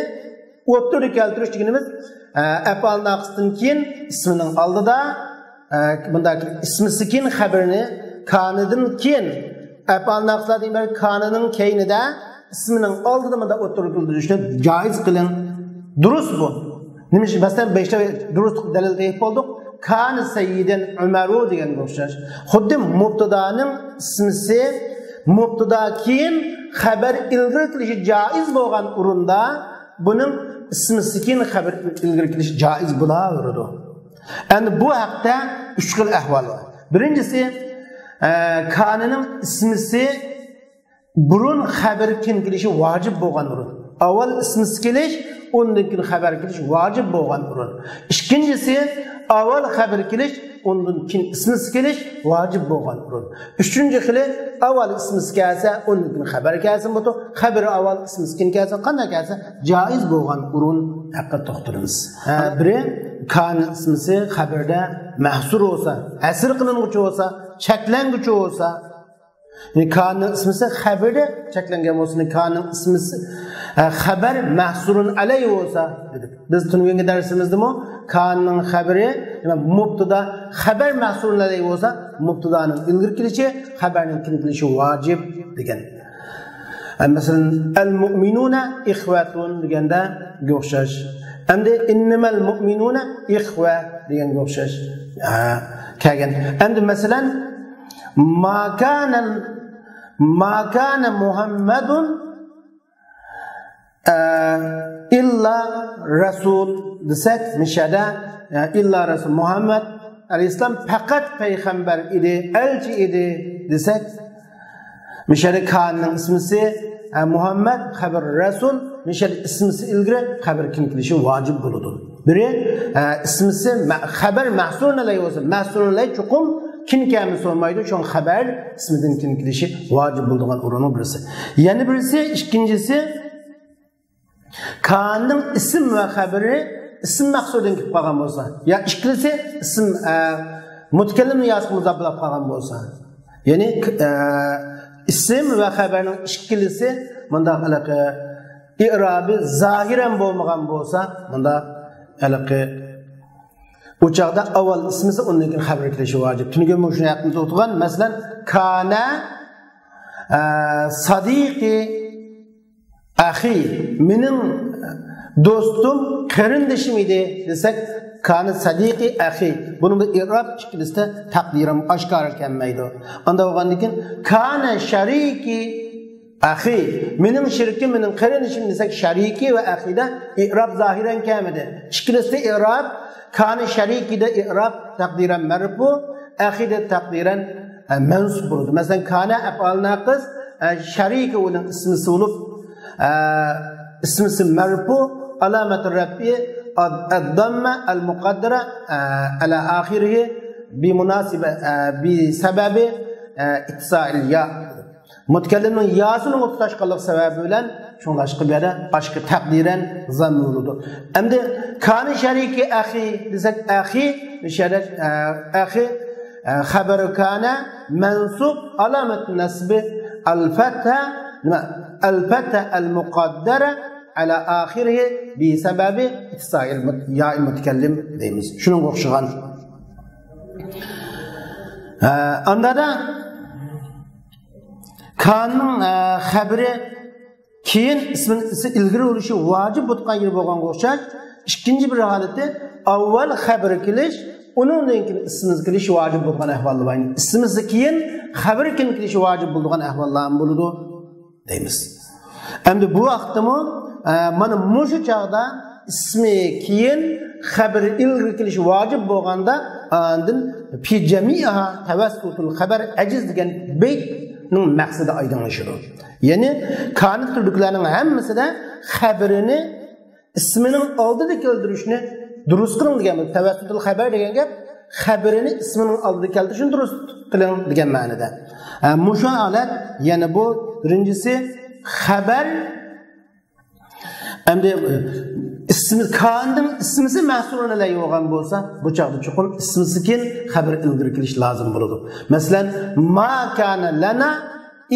ئوتتۇرىدا كەلتۈرۈش دېگىنىمىز، ئە، ئەپئال ناقىستىن كېيىن ئىسمىنىڭ ئالدىدا، ئە، بۇنداق ئىسمى سېكىن خەبىرىنى كانىدىن كېيىن، ئەپئال ناقىسلاردىن ئىبارەت كانىنىڭ كەينىدە ئىسمىنىڭ ئالدىدا مۇنداق ئوتتۇرىغا كەلتۈرۈشنى جائىز قىلىڭ. دۇرۇس بۇ. نېمە ئۈچۈن؟ مەسىلەن، بەشتە دۇرۇس دەلىل تېپىپ بولدۇق. كانە سەييىدەن ئۆمەرۇ دېگەنگە ئوخشاش. خۇددى مۇبتىدانىڭ ئىسمىسى، مۇبتىدا كېيىن خەبەر ئىلگىرى كېلىشى جائىز بولغان ئورۇندا، بۇنىڭ ئىسمىسى كېيىن خەبەر ئىلگىرى كېلىشى جائىز بولاۋېرىدۇ. ئەمدى بۇ ھەقتە ئۈچ خىل ئەھۋال بار. بىرىنچىسى، ئە، كانىنىڭ ئىسمىسى بۇرۇن خەبەر كېيىن كېلىشى ۋاجىپ بولغان ئورۇن. ئاۋۋال ئىسمىسى كېلىش، ئۇندىن كېيىن خەبەر كېلىش ۋاجىپ بولغان ئورۇن. ئىككىنچىسى، ئاۋۋال خەبەر كېلىش، ئۇندىن كېيىن ئىسمىسى كېلىش ۋاجىپ بولغان ئورۇن. ئۈچىنچى خىلى، ئاۋۋال ئىسمىسى كەلسە، ئۇندىن كېيىن خەبەر كەلسە بولىدۇ. خەبىرى ئاۋۋال، ئىسمىسى كېيىن كەلسە، قانداق كەلسە جائىز بولغان ئورۇن ھەققىدە توختىلىمىز. ھە، بىرى، كانىنىڭ ئىسمىسى خەبەردە مەھسۇر بولسا، ھەسر قىلىنغۇچى بولسا، چەكلەنگۈچى بولسا، يەنى كانىنىڭ ئىسمىسى خەبىرى چەكلەنگەن بولسا، يەنى كانىنىڭ ئىسمىسى، ئە، خەبەر مەھسۇرۇن ئەلەي بولسا دېدۇق. بىز تۈنۈگۈنكى دەرسىمىزدىمۇ كانىنىڭ خەبىرى، يەنى مۇبتىدا خەبەر مەھسۇرۇن ئەلەي بولسا، مۇبتىدانىڭ ئىلگىرى كېلىشى، خەبەرنىڭ كېيىن كېلىشى ۋاجىپ دېگەن. ئە، مەسىلەن، ئەل مۇئمىنۇنە ئىخۋەتۇن دېگەندە ئوخشاش. ئەمدى ئىننىمەل مۇئمىنۇنە ئىخۋە دېگەنگە ئوخشاش، ئە، كەلگەن. ئەمدى مەسىلەن، ما كانە، ما كانە مۇھەممەدۇن، ئە، ئىللا رەسۇل دېسەك، مىشەدە، ئە، ئىللا رەسۇل، مۇھەممەد ئەلەيھىسسالام پەقەت پەيغەمبەر ئىدى، ئەلچى ئىدى دېسەك، مىشەدە كانىنىڭ ئىسمىسى، ئە، مۇھەممەد، خەبەر رەسۇل، مىشەدە ئىسمىسى ئىلگىرى، خەبەر كېيىن كېلىشى ۋاجىپ بولىدۇ. بىرى، ئە، ئىسمىسى مە-، خەبەر مەھسۇرۇن ئەلەي بولسا، مەھسۇرۇن ئەلەي چوقۇم كېيىن كەلمىسە بولمايدۇ، شۇڭا خەبەر ئىسمىدىن كېيىن كېلىشى ۋاجىپ بولىدىغان ئورۇننىڭ بىرسى. يەنە بىرسى، ئىككىنچىسى، كانىنىڭ ئىسىم ۋە خەبىرى ئىسىم مەھسۇردىن كېلىپ قالغان بولسا، يا ئىككىلىسى ئىسىم، ئە، مۇتەكەللىم نىياسىغا مۇزاپىلەپ قالغان بولسا، يەنى، ئە، ئىسىم ۋە خەبەرنىڭ ئىككىلىسى مۇنداق ھېلىقى ئىئرابى زاھىرەن بولمىغان بولسا، مۇنداق ھېلىقى ئۇ چاغدا ئاۋۋال ئىسمىسى، ئۇندىن كېيىن خەبىرى كېلىشى ۋاجىپ. تۈنۈگۈن مۇشۇ ھەقتە توختىغان، مەسىلەن، كانە، ئە، سادىقى ئەخى، مېنىڭ دوستۇم، قېرىندىشىم ئىدى دېسەك، كانە سادىقى ئەخى. بۇنىڭدا ئىئراب ئىككىلىسىدە تەقدىرەن ئاشكارا كەلمەيدۇ. ئانداق بولغاندىن كېيىن، كانە شەرىكى ئەخى، مېنىڭ شېرىكىم، مېنىڭ قېرىندىشىم دېسەك، شەرىكى ۋە ئەخىدە ئىئراب زاھىرەن كەلمىدى. ئىككىلىسىدە ئىئراب، كانە شەرىكىدە ئىئراب تەقدىرەن مەرفۇ، ئەخىدە تەقدىرەن، ئە، مەنسۇب بولىدۇ. مەسىلەن، كانە ئەپئال ناقىس، ئە، شەرىكى ئۇنىڭ ئىسمىسى بولۇپ، ئە، ئىسمىسى مەرفۇ، ئالامەتۇ رەفئى ئەد-، ئەدداممە ئەل مۇقەددەرە، ئە، ئەلا ئاخىرىھى بىمۇناسىبە، ئە، بىسەبەبى، ئە، ئىتتىسائىل يا. مۇتەكەللىمنىڭ ياسىنىڭ تۇتاشقانلىقى سەۋەبى بىلەن، شۇڭلاشقا بۇ يەردە ئاشكارا تەقدىرەن زاممە بولىدۇ. ئەمدى كانە شەرىكى ئەخى دېسەك، ئەخى، شەرەك، ئە، ئەخى، ئە، خەبەر كانە مەنسۇب، ئالامەت نەسبى ئەل فەتھە، نېمە؟ ئەل فەتھە ئەل مۇقەددەرە ئەلا ئاخىرىھى بىسەبەبى ئىتتىسائىل مۇت-، يائىل مۇتەكەللىم دەيمىز. شۇنىڭغا ئوخشىغان. ئە، ئاندا دا كاننىڭ، ئە، خەبىرى كېيىن ئىسمىسى ئىلگىرى بولۇشى ۋاجىپ بولغان يېرى بولغانغا ئوخشاش، ئىككىنچى بىر ھالىتى ئاۋۋال خەبىرى كېلىش، ئۇنىڭدىن كېيىن ئىسمىسى كېلىشى ۋاجىپ بولغان ئەھۋاللار بار. ئىسمىسى كېيىن خەبىرى كېيىن كېلىشى ۋاجىپ بولىدىغان ئەھۋاللار ھەم بولىدۇ دەيمىز. ئەمدى بۇ ۋاقىتتىمۇ، ئە، مانا مۇشۇ چاغدا ئىسمى كېيىن خەبىرى ئىلگىرى كېلىشى ۋاجىپ بولغاندا، ئاندىن في جميعها توسط الخبر عجز دېگەن بەيتنىڭ مەقسىتى ئايدىڭلىشىدۇ. يەنى كانە تۈرىدىكىلەرنىڭ ھەممىسىدە خەبىرىنى ئىسمىنىڭ ئالدىدا كەلتۈرۈشنى دۇرۇس قىلىڭ دېگەن، توسط الخبر دېگەن گەپ خەبىرىنى ئىسمىنىڭ ئالدىدا كەلتۈرۈشنى دۇرۇس قىلىڭ دېگەن مەنىدە. ھە، مۇشۇ ھالەت، يەنى بۇ بىرىنچىسى خەبەر. ئەمدى ئىسمى، كاننىڭ ئىسمىسى مەھسۇرۇن ئەلەيھى بولغان بولسا، بۇ چاغدا چوقۇم ئىسمىسى كېيىن خەبەر ئىلگىرى كېلىش لازىم بولىدۇ. مەسىلەن، ما كانە لەنا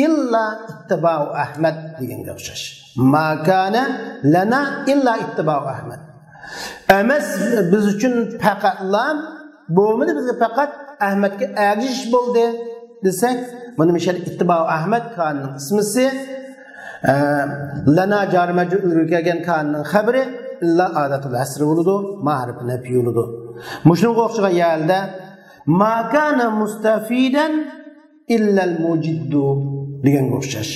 ئىللا ئىتتىبائۇ ئەھمەد دېگەنگە ئوخشاش. ما كانە لەنا ئىللا ئىتتىبائۇ ئەھمەد. ئەمەس بىز ئۈچۈن پەقەتلا، بولمىدى بىزگە پەقەت ئەھمەدكە ئەگىشىش بولدى دېسەك، مانا مۇشۇ يەردە ئىتتىبائۇ ئەھمەد كاننىڭ ئىسمىسى، ئە، لەنا جارى مەجرۇر ئىلگىرى كەلگەن كاننىڭ خەبىرى ئىللا ئاداتۇل ھەسرى بولىدۇ، ما ھەرپى نەپي بولىدۇ. مۇشۇنىڭغا ئوخشىغان يەردە ما كانە مۇستەفىدەن ئىللەل مۇجىددۇ دېگەنگە ئوخشاش.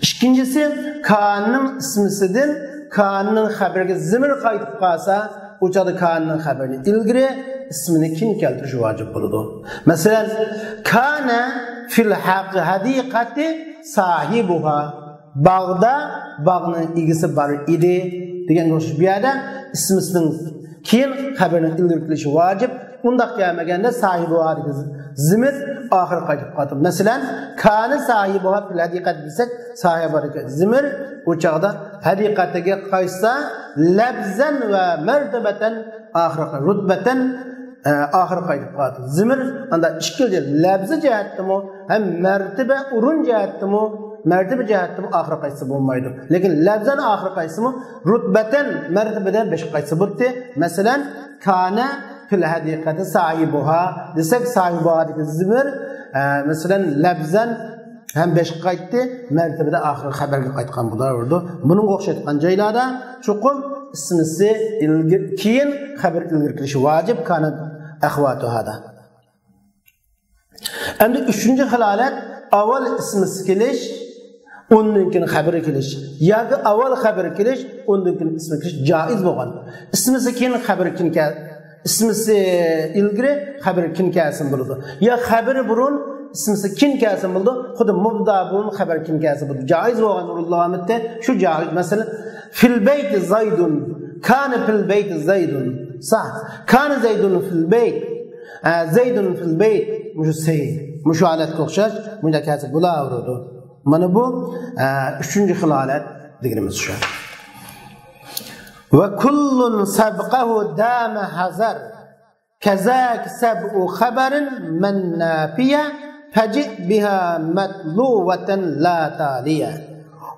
ئىككىنچىسى، كاننىڭ ئىسمىسىدىن كاننىڭ خەبىرىگە زىمىر قايتىپ قالسا، ئۇ چاغدا كاننىڭ خەبىرىنى ئىلگىرى، ئىسمىنى كېيىن كەلتۈرۈش ۋاجىپ بولىدۇ. مەسىلەن، كانە فىل ھەق-، ھەدىقەتى ساھىبۇھا. باغدا باغنىڭ ئىگىسى بار ئىدى دېگەنگە ئوخشاش. بۇ يەردە ئىسمىسىنىڭ كېيىن خەبىرىنىڭ ئىلگىرى كېلىشى ۋاجىپ. ئۇنداق كەلمىگەندە ساھىبۇھادىكى زىمىر ئاخىرى قايتىپ قالىدۇ. مەسىلەن، كانە ساھىبۇھا فىل ھەدىقەت دېسەك، ساھىبۇھادىكى زىمىر ئۇ چاغدا ھەدىقەتىگە قايتسا، لەفزەن ۋە مەرتىبەتەن ئاخىرى، رۇتبەتەن، ئە، ئاخىرى قايتىپ قالىدۇ. زىمىر ئاندا ئىككىلى، لەفزى جەھەتتىمۇ ھەم مەرتىبە، ئورۇن جەھەتتىمۇ، مەرتىبە جەھەتتىمۇ ئاخىرى قايتسا بولمايدۇ. لېكىن لەفزەن ئاخىرى قايتسىمۇ، رۇتبەتەن، مەرتىبىدە بېشىغا قايتسا بولدى. مەسىلەن، كانە فىل ھەدىقەتى ساھىبۇھا دېسەك، ساھىبۇھادىكى زىمىر، ئە، مەسىلەن، لەفزەن ھەم بېشىغا قايتتى، مەرتىبىدە ئاخىرى خەبەرگە قايتقان بولۇۋېرىدۇ. بۇنىڭغا ئوخشايدىغان جايلاردا چوقۇم ئىسمىسى ئىلگىر-، كېيىن خەبەر ئىلگىرى كېلىشى ۋاجىپ، كانە ئەخۋاتۇھادا. ئەمدى ئۈچىنچى خىل ھالەت، ئاۋۋال ئىسمىسى كېلىش، ئۇندىن كېيىن خەبىرى كېلىش ياكى ئاۋۋال خەبىرى كېلىش، ئۇندىن كېيىن ئىسمى كېلىش جائىز بولغان. ئىسمىسى كېيىن خەبىرى كېيىن كەل-، ئىسمىسى ئىلگىرى، خەبىرى كېيىن كەلسىمۇ بولىدۇ. يا خەبىرى بۇرۇن، ئىسمىسى كېيىن كەلسىمۇ بولىدۇ. خۇددى مۇبتەدا بۇرۇن، خەبەر كېيىن كەلسە بولىدۇ. جائىز بولغان ئورۇنلار ئالمىتى شۇ جائىز. مەسىلەن، فىل بەيتى زايدۇن، كانە فىل بەيتى زايدۇن. ساھ. كانە زايدۇن فىل بەيت. ئە، زايدۇن فىل بەيت. مۇشۇ سەي. مۇشۇ ھالەتكە ئوخشاش. مۇنداق كەلسە بولاۋېرىدۇ. مانا بۇ، ئە، ئۈچىنچى خىل ھالەت دېگىنىمىز شۇ. ۋە كۇللۇن سەبقەھۇ دامە ھەزەر. كەزاك سەبئۇ خەبەرىن مەن نافىيە فجئ بها مطلوبة لا تالية،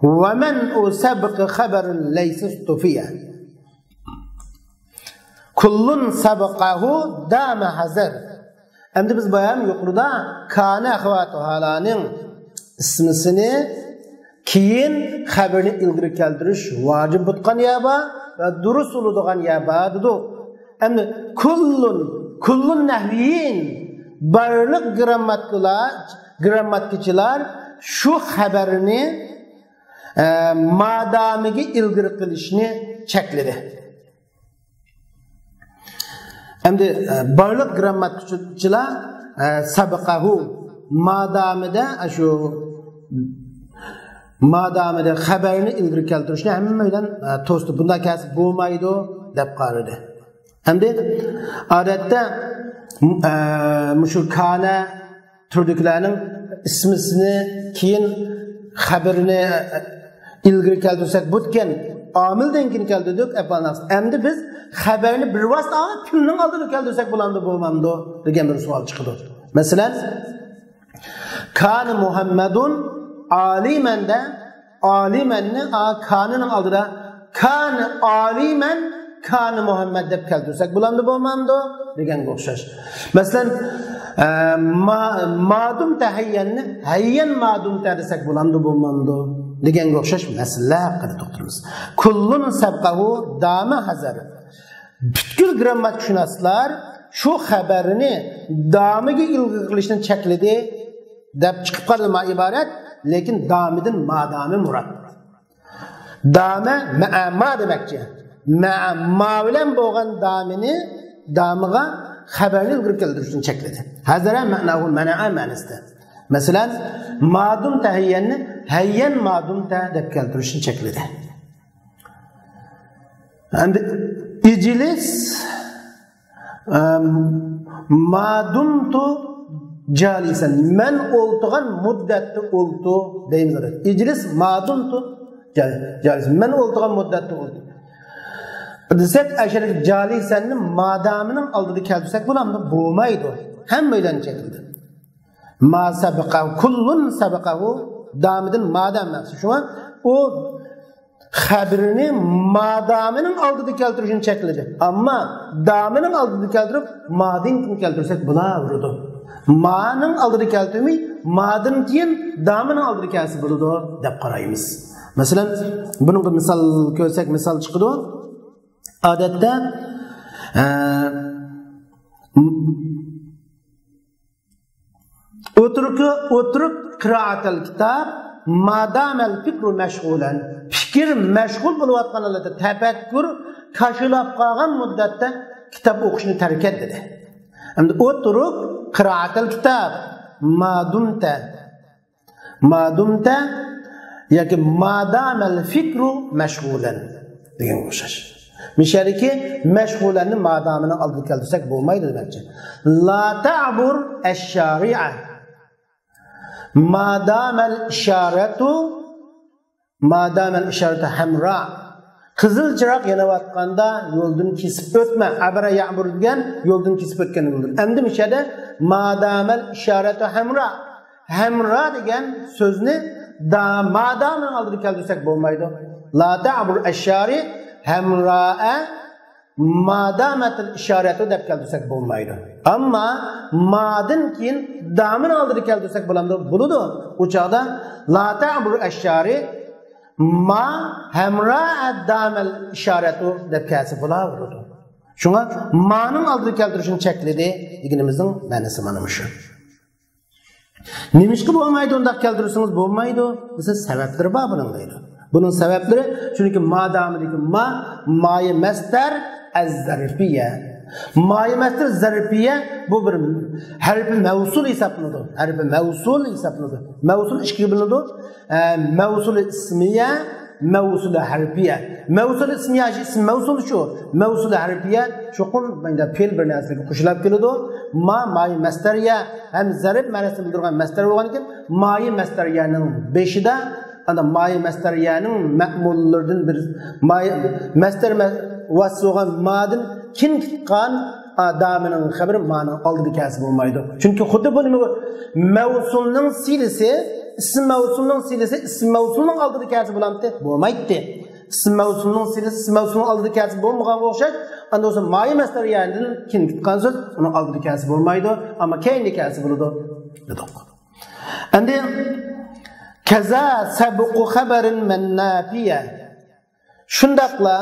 ومنع سبق خبر ليس اصطفية. كل سبقه دام حذر. ئەمدى بىز بايام يۇقىرىدا كان ئەخۋاتۇھالارنىڭ ئىسمىسىنى كېيىن خەبىرىنى ئىلگىرى كەلتۈرۈش ۋاجىپ بولغان يەر بار ۋە دۇرۇس بولىدىغان يەر بار دېدۇق. ئەمدى كۇللۇن، كۇللۇن نەھۋىيين، بارلىق گىرامماتىكىلار، گىرامماتىكىچىلار شۇ خەبەرنى، ئە، مادامىگە ئىلگىرى قىلىشنى چەكلىدى. ئەمدى، ئە، بارلىق گىرامماتىكىچىلار، ئە، سەبقەھۇ، مادامىدا، ئە، شۇ مادامىدا خەبەرنى ئىلگىرى كەلتۈرۈشنى ھەممە بىلەن، ئە، توستى. بۇنداق كەلسە بولمايدۇ دەپ قارىدى. ئەمدى ئادەتتە، ئە، مۇشۇ كانە تۈردىكىلەرنىڭ ئىسمىسىنى كېيىن خەبىرىنى ئىلگىرى كەلتۈرسەك بولىدىكەن، ئامىلدىن كېيىن كەلتۈردۇق، ئەپەلناس. ئەمدى بىز خەبەرنى بىر ۋاسىتە ئالغان پېئىلنىڭ ئالدىدا كەلتۈرسەك بولامدۇ، بولمامدۇ دېگەن بىر سوئال چىقىدۇ. مەسىلەن، كان مۇھەممەدۇن ئالىمەندە ئالىمەننى، ئا، كانىنىڭ ئالدىدا كان ئالىمەن، كان مۇھەممەد دەپ كەلتۈرسەك بولامدۇ، بولمامدۇ دېگەنگە ئوخشاش. مەسىلەن، ئە، ما-، مادۇمتە ھەييەننى ھەييەن مادۇمتە دېسەك بولامدۇ، بولمامدۇ دېگەنگە ئوخشاش مەسىلىلەر ھەققىدە توختىلىمىز. كۇللۇن سەبقەھۇ دامە ھەزەر. پۈتكۈل گىرامماتىكشۇناسلار شۇ خەبەرنى دامىگە ئىلگىرى قىلىشنى چەكلىدى دەپ چىقىپ قالدى، ما ئىبارەت، لېكىن دامىدىن مادامى مۇراد. دامە مەئە ما دېمەكچى. مەئە ما بىلەن بولغان دامىنى، دامىغا خەبەرنى ئىلگىرى كەلتۈرۈشنى چەكلىدى. ھەزەرە مەناھۇ مەنەئە مەنىسىدە. مەسىلەن، مادۇمتە ھەييەننى ھەييەن مادۇمتە دەپ كەلتۈرۈشنى چەكلىدى. ئەمدى ئىجلىس، ئەم، مادۇمتۇ جالىسەن. مەن ئولتۇرغان مۇددەتتە ئولتۇر دەيمىز. ئىجلىس مادۇمتۇ جال-، جالىسەن. مەن ئولتۇرغان مۇددەتتە ئولتۇر دېسەك، ئەشەدە جالىسەننى مادامىنىڭ ئالدىدا كەلتۈرسەك بولامدۇ؟ بولمايدۇ. ھەممەيلەن چەكلىدى. ما سەبقەھۇ، كۇللۇن سەبقەھۇ، دامىدىن مادام مەخسۇس. شۇڭا ئۇ خەبىرىنى مادامىنىڭ ئالدىدا كەلتۈرۈشنى چەكلىدى. ئەمما دامىنىڭ ئالدىدا كەلتۈرۈپ، مادىن كېيىن كەلتۈرسەك بولاۋېرىدۇ. مانىڭ ئالدىدا كەلتۈرمەي، مادىن كېيىن دامىنىڭ ئالدىدا كەلسە بولىدۇ دەپ قارايمىز. مەسىلەن، بۇنىڭغا مىسال كۆرسەك، مىسال چىقىدۇ. ئادەتتە، ئە، ئوترۇكى، ئوترۇك قىرائەتەل كىتاب، مادامەل پىكرۇ مەشغۇلەن. پىكىر مەشغۇل بولۇۋاتقان ھالەتتە، تەپەككۇر كاشىلاپ قالغان مۇددەتتە كىتاب ئوقۇشنى تەرك ئەت دېدى. ئەمدى ئوترۇك قىرائەتەل كىتاب، مادۇمتە، مادۇمتە ياكى مادامەل پىكرۇ مەشغۇلەن دېگەنگە ئوخشاش. مىشەدىكى مەشغۇلەننى مادامىنىڭ ئالدىغا كەلتۈرسەك بولمايدۇ دېمەكچى. لا تەبۇر ئەششارىئە. مادامەل ئىشارەتۇ، مادامەل ئىشارەتۇ ھەمرا. قىزىل چىراغ يېنىۋاتقاندا يولدىن كېسىپ ئۆتمە. ئەبرە يەبۇر دېگەن يولدىن كېسىپ ئۆتكەن بولىدۇ. ئەمدى مىشەدە مادامەل ئىشارەتۇ ھەمرا. ھەمرا دېگەن سۆزنى دا-، مادامنىڭ ئالدىدا كەلتۈرسەك بولمايدۇ. لا تەبۇر ئەششارى ھەمرائە مادامەتىل ئىشارەتۇ دەپ كەلتۈرسەك بولمايدۇ. ئەمما مادىن كېيىن دامىنىڭ ئالدىدا كەلتۈرسەك بولامدۇ؟ بولىدۇ. ئۇ چاغدا لا تەبۇر ئەششارى ما ھەمرائە دامەل ئىشارەتۇ دەپ كەلسە بولاۋېرىدۇ. شۇڭا مانىڭ ئالدىدا كەلتۈرۈشنى چەكلىدى دېگىنىمىزنىڭ مەنىسى مانا مۇشۇ. نېمىشقا بولمايدۇ، ئۇنداق كەلتۈرسىڭىز بولمايدۇ دېسە، سەۋەبلىرى بار بۇنىڭ دەيدۇ. بۇنىڭ سەۋەبلىرى، چۈنكى مادامىدىكى ما، مايى مەستەر ئەز زەرپىيە. مايى مەستەر زەرپىيە، بۇ بىر ھەرپى مەۋسۇل ھېسابلىنىدۇ. ھەرپى مەۋسۇل ھېسابلىنىدۇ. مەۋسۇل ئىككىگە بۆلۈنىدۇ. ئە، مەۋسۇل ئىسمىيە، مەۋسۇل ھەرپىيە. مەۋسۇل ئىسمىيە، ئىسم مەۋسۇل شۇ. مەۋسۇل ھەرپىيە چوقۇم مۇنداق پېئىل بىر نەرسىگە قوشۇلۇپ كېلىدۇ. ما، مايى مەستەرىيە ھەم زەرپ مەنىسىنى بىلدۈرگەن مەستەر بولغاندىكىن، مايى مەستەرىيەنىڭ بېشىدا، ئاندىن مايى مەستەرىيەنىڭ مەمۇللىرىدىن بىر، مايى مەستەر مە-، ۋاسىتە بولغان مادىن كېيىن كېتىدىغان ئا، دامىنىڭ خەبىرى مانىڭ ئالدىدا كەلسە بولمايدۇ. چۈنكى خۇددى بۇ نېمە، مەۋسۇلنىڭ سىلىسى، ئىسىم مەۋسۇلنىڭ سىلىسى ئىسىم مەۋسۇلنىڭ ئالدىدا كەلسە بولامتى؟ بولمايتتى. ئىسىم مەۋسۇلنىڭ سىلىسى ئىسىم مەۋسۇلنىڭ ئالدىدا كەلسە بولمىغانغا ئوخشاش، ئاندا بولسا مايى مەسدەر يەردىن كېيىن كېتىدىغان سۆز ئۇنىڭ ئالدىدا كەلسە بولمايدۇ، ئەمما كەينىدە كەلسە بولىدۇ دېدۇق. ئەمدى كەزا سەبقۇ خەبەرىن مەن ناپىيە. شۇنداقلا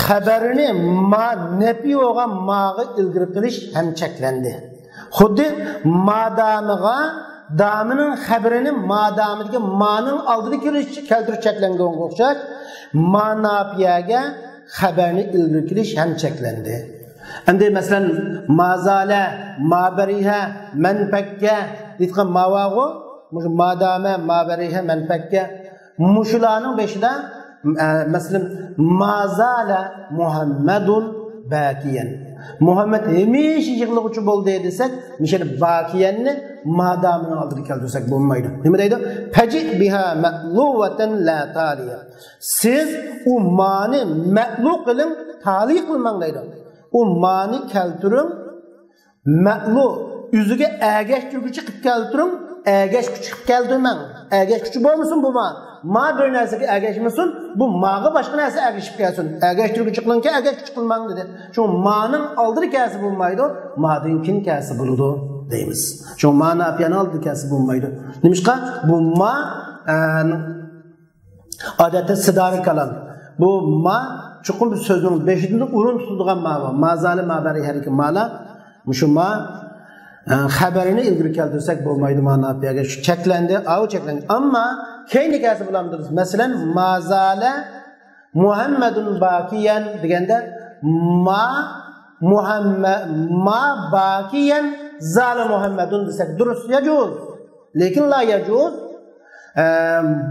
خەبەرنى ما نەپى بولغان ماغا ئىلگىرى قىلىش ھەم چەكلەندى. خۇددى ما دامىغا دامىنىڭ خەبىرىنى ما دامىدىكى مانىڭ ئالدىدا كېلىش، كەلتۈرۈش چەكلەنگەنگە ئوخشاش، ما ناپىيەگە خەبەرنى ئىلگىرى كېلىش ھەم چەكلەندى. ئەمدى مەسىلەن، ما زالە، ما بەرىھە، مەن پەككە دەيدىغان ما بارغۇ، مۇشۇ ما دامە، ما بەرىھە، مەن پەككە. مۇشۇلارنىڭ بېشىدا، ئە، مەسىلەن، ما زالە مۇھەممەدۇن باكىيەن. مۇھەممەد ھەمىشە يىغلىغۇچى بولدى دېسەك، مۇشۇ باكىيەننى ما دامىنىڭ ئالدىدا كەلتۈرسەك بولمايدۇ. نېمە دەيدۇ؟ پەجىئ بىھا مەئلۇۋەتەن لا تالىيە. سىز ئۇ مانى مەئلۇ قىلىڭ، تالىي قىلماڭ دەيدۇ. ئۇ مانى كەلتۈرۈڭ، مەئلۇ، ئۆزىگە ئەگەشتۈرگۈچى قىلىپ كەلتۈرۈڭ، ئەگەشكۈچى قىلىپ كەلتۈرمەڭ. ئەگەشكۈچى بولمىسۇن بۇ ما. ما بىر نەرسىگە ئەگەشمىسۇن، بۇ ماغا باشقا نەرسە ئەگىشىپ كەلسۇن. ئەگەشتۈرگۈچى قىلىڭكى، ئەگەشكۈچى قىلماڭ دېدى. شۇ مانىڭ ئالدىدا كەلسە بولمايدۇ، مادىن كېيىن كەلسە بولىدۇ دەيمىز. شۇ ما ناپىيەنىڭ ئالدىدا كەلسە بولمايدۇ. نېمىشقا؟ بۇ ما، ئە، ئادەتتە سىدارى كالام. بۇ ما چوقۇم بىر سۆزنىڭ بېشىدىن ئورۇن تۇتىدىغان ما بار. ما زالە ما بەرىھەدىكى مالار. مۇشۇ ما، ئە، خەبەرنى ئىلگىرى كەلتۈرسەك بولمايدۇ، ما ناپىيەگە شۇ چەكلەندى، ئاۋۇ چەكلەندى. ئەمما كەينىگە كەلسە بولامدۇ؟ مەسىلەن، ما زالە مۇھەممەدۇن باكىيەن دېگەندە، ما مۇھەممە-، ما باكىيەن زالە مۇھەممەدۇن دېسەك دۇرۇس، يەجۇز. لېكىن لا يەجۇز، ئە،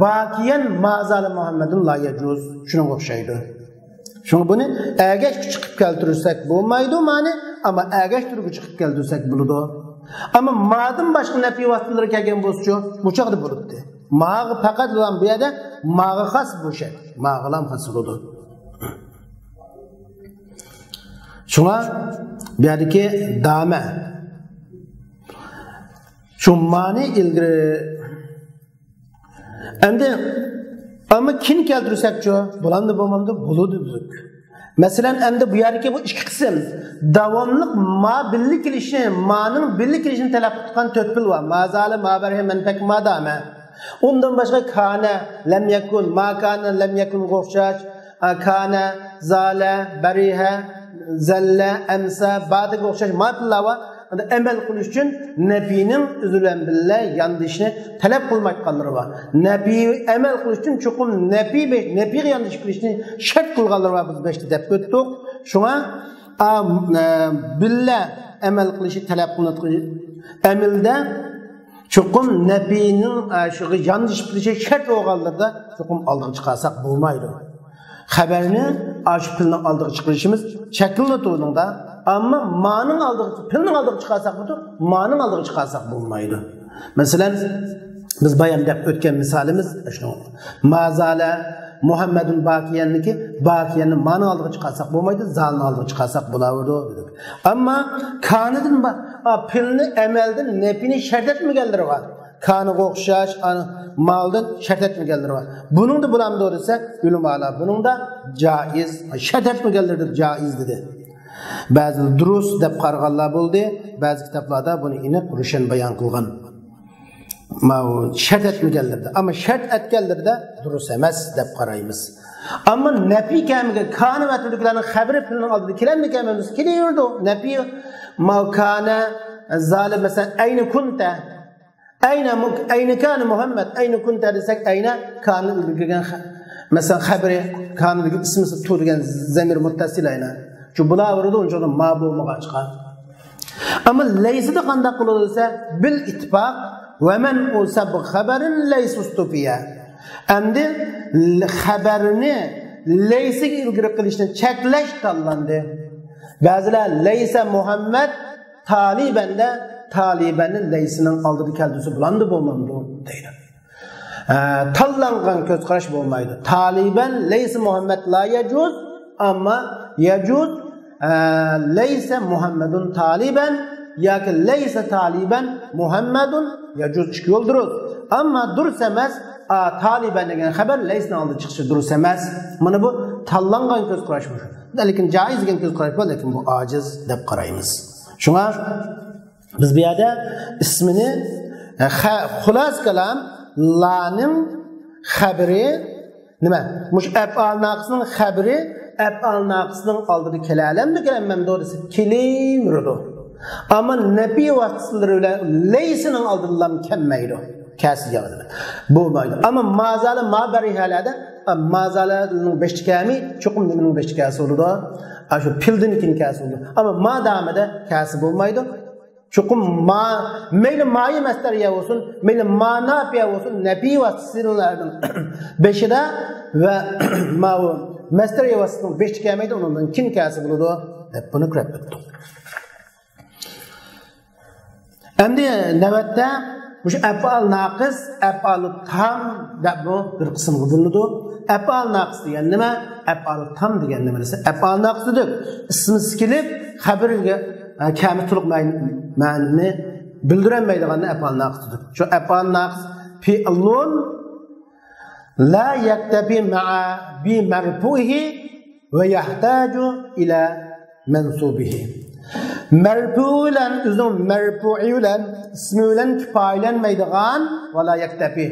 باكىيەن ما زالە مۇھەممەدۇن لا يەجۇز. شۇنىڭغا ئوخشايدۇ. شۇڭا بۇنى ئەگەشكۈچى قىلىپ كەلتۈرسەك بولمايدۇ مانى، ئەمما ئەگەشتۈرگۈچى قىلىپ كەلتۈرسەك بولىدۇ. ئەمما مادىن باشقا نەپى ۋاسىتىلىرى كەلگەن بولسىچۇ، بۇ چاغدا بولۇپتى. ماغا پەقەت بۇ يەردە ماغا خاس بۇ شەرت. ماغىلام خاس بولىدۇ. شۇڭا بۇ يەردىكى دامە. شۇ مانى ئىلگىرى. ئەمدى، ئەمما كېيىن كەلتۈرسەكچۇ؟ بولامدۇ، بولمامدۇ؟ بولىدۇ دېدۇق. مەسىلەن، ئەمدى بۇ يەردىكى بۇ ئىككى قىسىم. داۋاملىق ما بىللە كېلىشى، مانىڭ بىللە كېلىشىنى تەلەپ قىلىدىغان تۆت پېئىل بار. ما زالە، ما بەرىھە، مەن پەككە، ما دامە. ئۇندىن باشقا كانە، لەم يەكۇن، ما كانە، لەم يەكۇنغا ئوخشاش. ئا، كانە، زالە، بەرىھە، زەللە، ئەمسە، باتىگە ئوخشاش ما پېئىللار بار. ئەمدى ئەمەل قىلىش ئۈچۈن نەپىنىڭ ئۆزى بىلەن بىللە ياندىشىنى تەلەپ قىلمايدىغانلىرى بار. نەپى ئەمەل قىلىش ئۈچۈن چوقۇم نەپى، نەپىگە ياندىشىپ قىلىشنى شەرت قىلغانلىرى بار، بىز باشتا دەپ ئۆتتۇق. شۇڭا، ئا، ئە، بىللە ئەمەل قىلىشى تەلەپ قىلىنىدىغان ئەمەلدە چوقۇم نەپىنىڭ، ئە، شۇغا ياندىشىپ قېلىشى شەرت بولغانلىرىدا چوقۇم ئالدىغا چىقارساق بولمايدۇ. خەبەرنى ئاشۇ پېئىلنىڭ ئالدىغا چىقىرىشىمىز چەكلىنىدۇ ئۇنىڭدا. ئەمما مانىڭ ئالدىغا، پېئىلنىڭ ئالدىغا چىقارساق بولىدۇ، مانىڭ ئالدىغا چىقارساق بولمايدۇ. مەسىلەن، بىز بايام دەپ ئۆتكەن مىسالىمىز شۇ. ما زالە مۇھەممەدۇن باكىيەننىكى باكىيەننى مانىڭ ئالدىغا چىقارساق بولمايدۇ، زالنىڭ ئالدىغا چىقارساق بولاۋېرىدۇ دېدۇق. ئەمما كانىدىن با-، ئا، پېئىلنى ئەمەلدىن نەپىنى شەرت ئەتمىگەنلىرى بار. كانىغا ئوخشاش، ئا، مالدىن شەرت ئەتمىگەنلىرى بار. بۇنىڭدا بولامدۇ دېسە، ئۆلىمالار بۇنىڭدا جائىز، شەرت ئەتمىگەنلىرى دەپ جائىز دېدى. بەزىلەر دۇرۇس دەپ قارىغانلار بولدى، بەزى كىتابلاردا بۇنى ئېنىق روشەن بايان قىلغان. ماۋۇ شەرت ئەتمىگەنلىرىدە، ئەمما شەرت ئەتكەنلىرىدە دۇرۇس ئەمەس دەپ قارايمىز. ئەمما نەپى كەلمىگەن، كانە ۋە تۈركلەرنىڭ خەبىرى پېئىلنىڭ ئالدىدا كېلەلمىگەن ئەمەس، كېلىۋېرىدۇ. نەپى، ماۋۇ كانە، زالە، مەسىلەن، ئەينە كۇنتە. ئەينە مۇ-، ئەينە كانە مۇھەممەد، ئەينە كۇنتە دېسەك، ئەينە كانە ئىلگىرى كەلگەن خە-، مەسىلەن، خەبىرى، كانىدىكى ئىسمى تۇ دېگەن زەمىر مۇتتەسىل ئەينە. شۇ بولاۋېرىدۇ، ئۇنچىغا ما بولمىغاچقا. ئەمما لەيسىدە قانداق قىلىدۇ دېسە، بىل ئىتتىپاق، ۋە مەن ئۇسەب خەبەرىن لەيسۇستۇپىيە. ئەمدى خەبەرنى لەيسىگە ئىلگىرى قىلىشنى چەكلەش تاللاندى. بەزىلەر لەيسە مۇھەممەد تالىبەندە تالىبەننى لەيسىنىڭ ئالدىدا كەلتۈرسە بولامدۇ، بولمامدۇ دەيدۇ. ئە، تاللانغان كۆز قاراش بولمايدۇ. تالىبەن لەيسە مۇھەممەد لا يەجۇز، ئەمما يەجۇز، ئە، لەيسە مۇھەممەدۇن تالىبەن ياكى لەيسە تالىبەن مۇھەممەدۇن يەجۇز، ئىككى يول دۇرۇس. ئەمما دۇرۇس ئەمەس، ئا، تالىبەن دېگەن خەۋەر لەيسىنىڭ ئالدىدا چىقىشى دۇرۇس ئەمەس. مانا بۇ تاللانغان كۆز قاراش بۇ. لېكىن جائىز دېگەن كۆز قاراش بار، لېكىن بۇ ئاجىز دەپ قارايمىز. شۇڭا بىز بۇ يەردە ئىسمىنى، ئە، خە-، خۇلاسە كالام لانىڭ خەبىرى نېمە؟ مۇشۇ ئەپئال ناقىسنىڭ خەبىرى ئەپئال ناقىسنىڭ ئالدىدا كېلەلەمدۇ، كېلەلمەمدۇ دېسە، كېلىۋېرىدۇ. ئەمما نەپى ۋاسىتىلىرى بىلەن لەيسىنىڭ ئالدىدىلا كەلمەيدۇ. كەلسە ياغىدىلا بولمايدۇ. ئەمما ما زالە، ما بەرىھەلەردە، ما زالەنىڭ بېشىدا كەلمەي، چوقۇم نېمىنىڭ بېشىدا كەلسە بولىدۇ؟ ئاشۇ پېئىلدىن كېيىن كەلسە بولىدۇ. ئەمما ما دامىدا كەلسە بولمايدۇ. چوقۇم ما، مەيلى مايى مەستەرىيە بولسۇن، مەيلى ما نافىيە بولسۇن، نەپى ۋاسىتىلەرنىڭ بېشىدا ۋە ماۋۇ مەستەرىيە ۋاسىتىلەرنىڭ بېشىدا كەلمەيدۇ، ئۇنىڭدىن كېيىن كەلسە بولىدۇ دەپ بۇنى كۆرۈپ ئۆتتۇق. ئەمدى نۆۋەتتە مۇشۇ ئەپئال ناقىس، ئەپئالۇ تام دەپمۇ بىر قىسىمغا بۆلۈنىدۇ. ئەپئال ناقىس دېگەن نېمە؟ ئەپئالۇ تام دېگەن نېمە دېسە، ئەپئال ناقىس دېدۇق. ئىسمى كېلىپ، خەبىرگە، ئە، كەمى تولۇق مەن-، مەنىنى بىلدۈرەلمەيدىغاننى ئەپئال ناقىس دېدۇق. شۇ ئەپئال ناقىس فېئلۇن لا يەكتەپى مەئە بى مەرپۇئىھى ۋە يەھتاجۇ ئىلە مەنسۇبىھى. مەرپۇ بىلەن، ئۆزىنىڭ مەرپۇئى بىلەن، ئىسمى بىلەن كىپايىلەنمەيدىغان، ۋە لا يەكتەپى،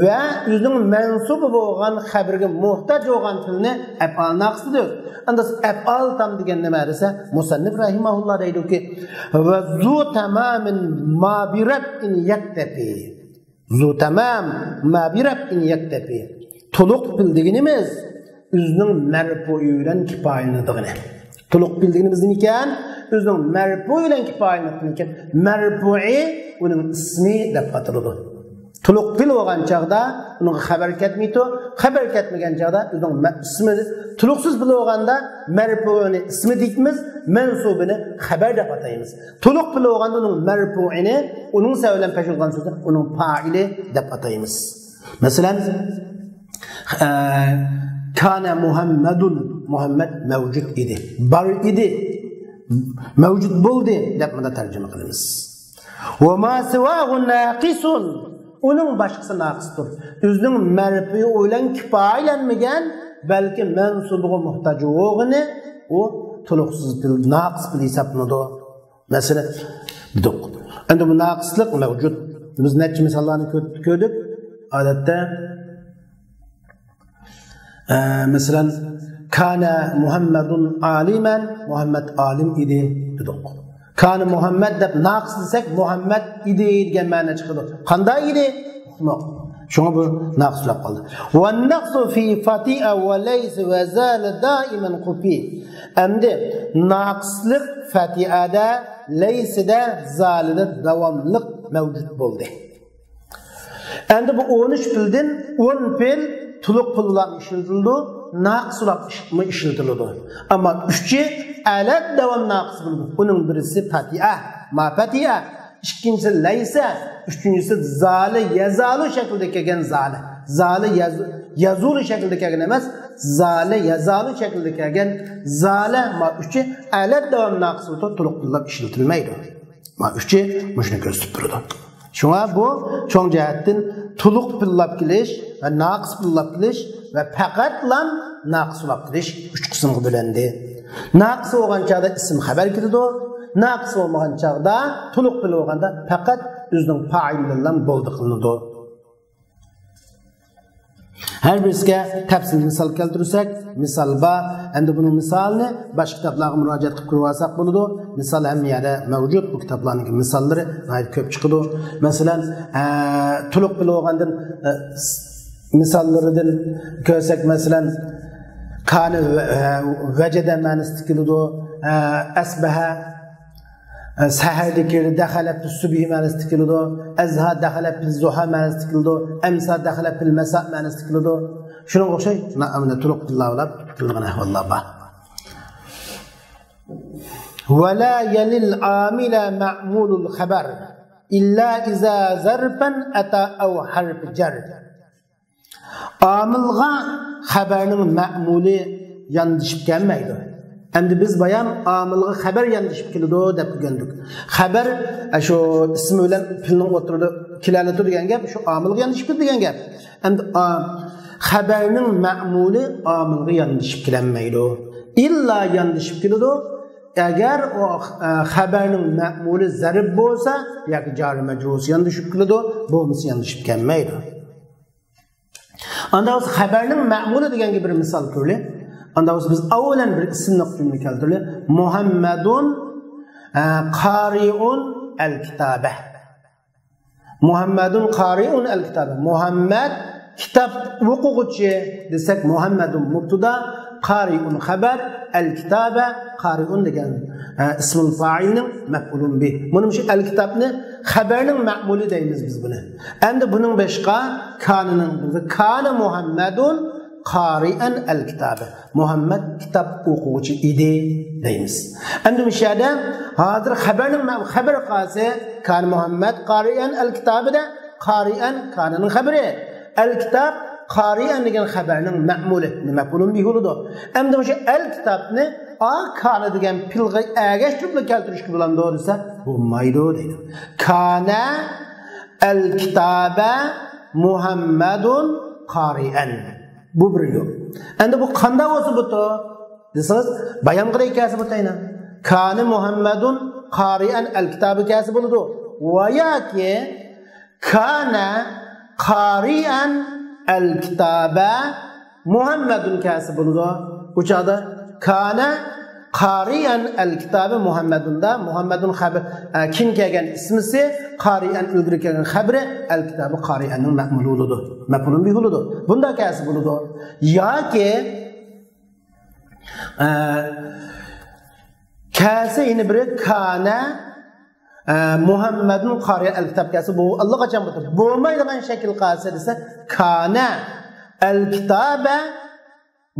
ۋە ئۆزىنىڭ مەنسۇبى بولغان خەبىرگە موھتاج بولغان پېئىلنى ئەپئال ناقىس دەيدۇ. ئەمدى ئەپئال تام دېگەن نېمە دېسە، مۇسەننىپ رەھىمەھۇللا دەيدۇكى، ۋە زۇ تامامىن ما بى رەفئىن يەكتەپى. زۇ تامام ما بى رەفئىن يەكتەپى. تولۇق پېئىل دېگىنىمىز ئۆزىنىڭ مەرپۇئى بىلەن كىپايىلىنىدىغىنى. تولۇق پېئىل دېگىنىمىز نېمىكەن؟ ئۆزىنىڭ مەرپۇئى بىلەن كىپايىلىنىدىغىنى. مەرپۇئى ئۇنىڭ ئىسمى دەپ ئاتىلىدۇ. تولۇق پېئىل بولغان چاغدا ئۇنىڭغا خەۋەر كەتمەيدۇ. خەۋەر كەتمىگەن چاغدا ئۆزىنىڭ مە-، ئىسمى، تولۇقسىز پېئىل بولغاندا مەرپۇئىنى ئىسمى دەيمىز، مەنسۇبىنى خەۋەر دەپ ئاتايمىز. تولۇق پېئىل بولغاندا ئۇنىڭ مەرپۇئىنى، ئۇنىڭ سەۋەبى بىلەن پەيدا بولغان سۆزنى ئۇنىڭ پائىلى دەپ ئاتايمىز. مەسىلەن، ئە، كانە مۇھەممەدۇن، مۇھەممەد مەۋجۇت ئىدى، بار ئىدى، مەۋجۇت بولدى دەپ مۇنداق تەرجىمە قىلىمىز. ۋە ما سىۋاھۇ ناقىسۇن، ئۇنىڭ باشقىسى ناقىستۇر. ئۆزىنىڭ مەرپۇئى بىلەن كىپايىلەنمىگەن، بەلكى مەنسۇبىغا موھتاج بولغىنى، ئۇ تولۇقسىز پېئىل، ناقىس پېئىل ھېسابلىنىدۇ. مەسىلەن، دېدۇق. ئەمدى بۇ ناقىسلىق مەۋجۇت. بىز نەچچە مىساللارنى كۆ-، كۆردۇق. ئادەتتە، ئە، مەسىلەن، كانە مۇھەممەدۇن ئالىمەن، مۇھەممەد ئالىم ئىدى، دېدۇق. كانە مۇھەممەد دەپ ناقىس دېسەك، مۇھەممەد ئىدى دېگەن مەنە چىقىدۇ. قانداق ئىدى؟ يوق. شۇڭا بۇ ناقىس بولۇپ قالدى. ۋە نەقسۇ فى فەتىئە ۋە لەيس ۋە زالە دائىمەن خۇپى. ئەمدى ناقىسلىق فەتىئەدە، لەيسىدە، زالىدە داۋاملىق مەۋجۇت بولدى. ئەمدى بۇ ئون ئۈچ پېئىلدىن ئون پېئىل تولۇق پېئىل بولۇپ ئىشلىتىلىدۇ، ناقىس بولۇپمۇ ئىشلىتىلىدۇ. ئەمما ئۈچى ئەلەت داۋام ناقىس بولىدۇ. ئۇنىڭ بىرسى پەتىئە، ما پەتىئە. ئىككىنچىسى لەيسە، ئۈچىنچىسى زالە يەزالۇ شەكلىدە كەلگەن زالە. زالە يەز-، يەزۇلۇ شەكلىدە كەلگەن ئەمەس، زالە يەزالۇ شەكلىدە كەلگەن زالە، ما ئۈچى ئەلەت داۋام ناقىس بولۇپ تولۇق پېئىل بولۇپ ئىشلىتىلمەيدۇ. ما ئۈچى مۇشۇنى كۆرسىتىپ تۇرىدۇ. شۇڭا بۇ چوڭ جەھەتتىن تولۇق پېئىل بولۇپ كېلىش ۋە ناقىس پېئىل بولۇپ كېلىش ۋە پەقەتلا ناقىس بولۇپ كېلىش ئۈچ قىسىمغا بۆلۈندى. ناقىس بولغان چاغدا ئىسىم خەۋەر كېلىدۇ. ناقىس بولمىغان چاغدا، تولۇق پېئىل بولغاندا پەقەت ئۆزىنىڭ پائىلى بىلەن بولدى قىلىنىدۇ. ھەر بىرسىگە تەپسىلىي مىسال كەلتۈرسەك، مىسال بار. ئەمدى بۇنىڭ مىسالىنى باشقا كىتابلارغا مۇراجىئەت قىلىپ كۆرۈۋالساق بولىدۇ. مىسال ھەممە يەردە مەۋجۇت. بۇ كىتابلارنىڭكى مىساللىرى ناھايىتى كۆپ چىقىدۇ. مەسىلەن، ئە، تولۇق پېئىل بولغاندىن، ئە، مىساللىرىدىن كۆرسەك، مەسىلەن، كانە ۋە-، ئە، ۋەجەدە مەنىسىدە كېلىدۇ، ئە، ئەسبەھە، سەھەردە كېلىدۇ، دەخەلە پىس سۇبھى مەنىسىدە كېلىدۇ. ئەزھا دەخەلە پىس زۇھا مەنىسىدە كېلىدۇ. ئەمسا دەخەلە پىل مەسا مەنىسىدە كېلىدۇ. شۇنىڭغا ئوخشاش، مۇنە تولۇق پېئىللار بولۇپ كېلىدىغان ئەھۋاللار بار. ۋە لا يەلىل ئامىلە مەئمۇلۇل خەبەر ئىللا ئىزا زەرفەن ئەتا ئەۋ ھەرف جەر. ئامىلغا خەبەرنىڭ مەئمۇلى ياندىشىپ كەلمەيدۇ. ئەمدى بىز بايام ئامىلغا خەبەر ياندىشىپ كېلىدۇ دەپ ئۆگەندۇق. خەبەر، ئە، شۇ ئىسمى بىلەن پېئىلنىڭ ئوتتۇرىدا كېلەلىدۇ دېگەن گەپ، شۇ ئامىلغا ياندىشىپ كېلىدۇ دېگەن گەپ. ئەمدى، ئا، خەبەرنىڭ مەمۇلى ئامىلغا ياندىشىپ كېلەلمەيدۇ. ئىللا ياندىشىپ كېلىدۇ، ئەگەر ئۇ، ئە، خەبەرنىڭ مەمۇلى زەرب بولسا ياكى جارى مەجرۇرسى ياندىشىپ كېلىدۇ، بولمىسا ياندىشىپ كەلمەيدۇ. ئاندا بولسا خەبەرنىڭ مەمۇلى دېگەنگە بىر مىسال كۆرەيلى. ئاندا بولسا بىز ئاۋۋالەن بىر ئىسىملىق جۈملە كەلتۈرەيلى. مۇھەممەدۇن، ئە، قارىئۇن ئەل كىتابە. مۇھەممەدۇن قارىئۇن ئەل كىتابە. مۇھەممەد كىتاب ئوقۇغۇچى دېسەك، مۇھەممەدۇن مۇبتىدا، قارىئۇن خەبەر، ئەل كىتابە، قارىئۇن دېگەن، ئە، ئىسمۇل فائىلنىڭ مەپئۇلۇن بىھ. مانا مۇشۇ ئەل كىتابنى خەبەرنىڭ مەمۇلى دەيمىز بىز بۇنى. ئەمدى بۇنىڭ بېشىغا كانىنىڭ، كانە مۇھەممەدۇن قارىئەن ئەل كىتابە. مۇھەممەد كىتاب ئوقۇغۇچى ئىدى دەيمىز. ئەمدى مۇشۇ يەردە ھازىر خەبەرنىڭ مە-، خەبەر قالسا، كانە مۇھەممەد قارىئەن ئەل كىتابىدە، قارىئەن كانىنىڭ خەبىرى. ئەل كىتاب قارىئەن دېگەن خەبەرنىڭ مەمۇلى، مەپئۇلۇن بىھ بولىدۇ. ئەمدى مۇشۇ ئەل كىتابنى ئا كانە دېگەن پېئىلغا ئەگەشتۈرۈپلا كەلتۈرۈشكە بولامدۇ دېسە، بولمايدۇ دەيدۇ. كانە ئەل كىتابە مۇھەممەدۇن قارىئەن. بۇ بىر يول. ئەمدى بۇ قانداق بولسا بولىدۇ دېسىڭىز، بايامقىدەك كەلسە بولىدۇ ئەينەن. كانە مۇھەممەدۇن قارىئەن ئەل كىتابە كەلسە بولىدۇ. ۋە ياكى كانە قارىئەن ئەل كىتابە مۇھەممەدۇن كەلسە بولىدۇ. ئۇ چاغدا كانە قارىئەن ئەل كىتابە مۇھەممەدۇندا، مۇھەممەدۇن خەبەر، ئە، كېيىن كەلگەن ئىسمىسى، قارىئەن ئىلگىرى كەلگەن خەبىرى، ئەل كىتابە قارىئەننىڭ مەمۇلى بولىدۇ. مەپئۇلۇن بىھ بولىدۇ. بۇنداق كەلسە بولىدۇ. ياكى، ئە، كەلسە يەنە بىرى كانە، ئە، مۇھەممەدۇن قارىئەن ئەل كىتاب كەلسە، بۇ ئاللىقاچان بولدى. بولمايدىغان شەكىل قالسا دېسە، كانە ئەل كىتابە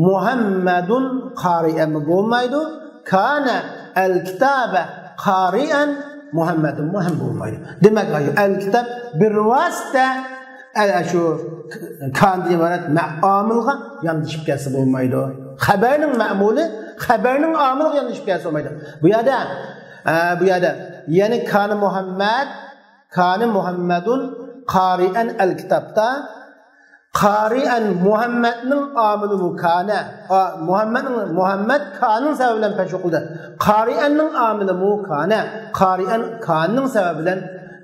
مۇھەممەدۇن قارىئەنمۇ بولمايدۇ. كانە ئەل كىتابە قارىئەن مۇھەممەدۇنمۇ ھەم بولمايدۇ. دېمەك، ئەل كىتاب بىر ۋاسىتە، ئە، شۇ كاندىن ئىبارەت مە-، ئامىلغا ياندىشىپ كەلسە بولمايدۇ. خەبەرنىڭ مەمۇلى خەبەرنىڭ ئامىلىغا ياندىشىپ كەلسە بولمايدۇ. بۇ يەردە، ئە، بۇ يەردە، يەنى كانە مۇھەممەد، كانە مۇھەممەدۇن قارىئەن ئەل كىتابتا، قارىئەن مۇھەممەدنىڭ ئامىلىمۇ كانە. ئا، مۇھەممەدنىڭ، مۇھەممەد كانىنىڭ سەۋەبى بىلەن پەش ئوقۇلدى. قارىئەننىڭ ئامىلىمۇ كانە. قارىئەن كانىنىڭ سەۋەبى بىلەن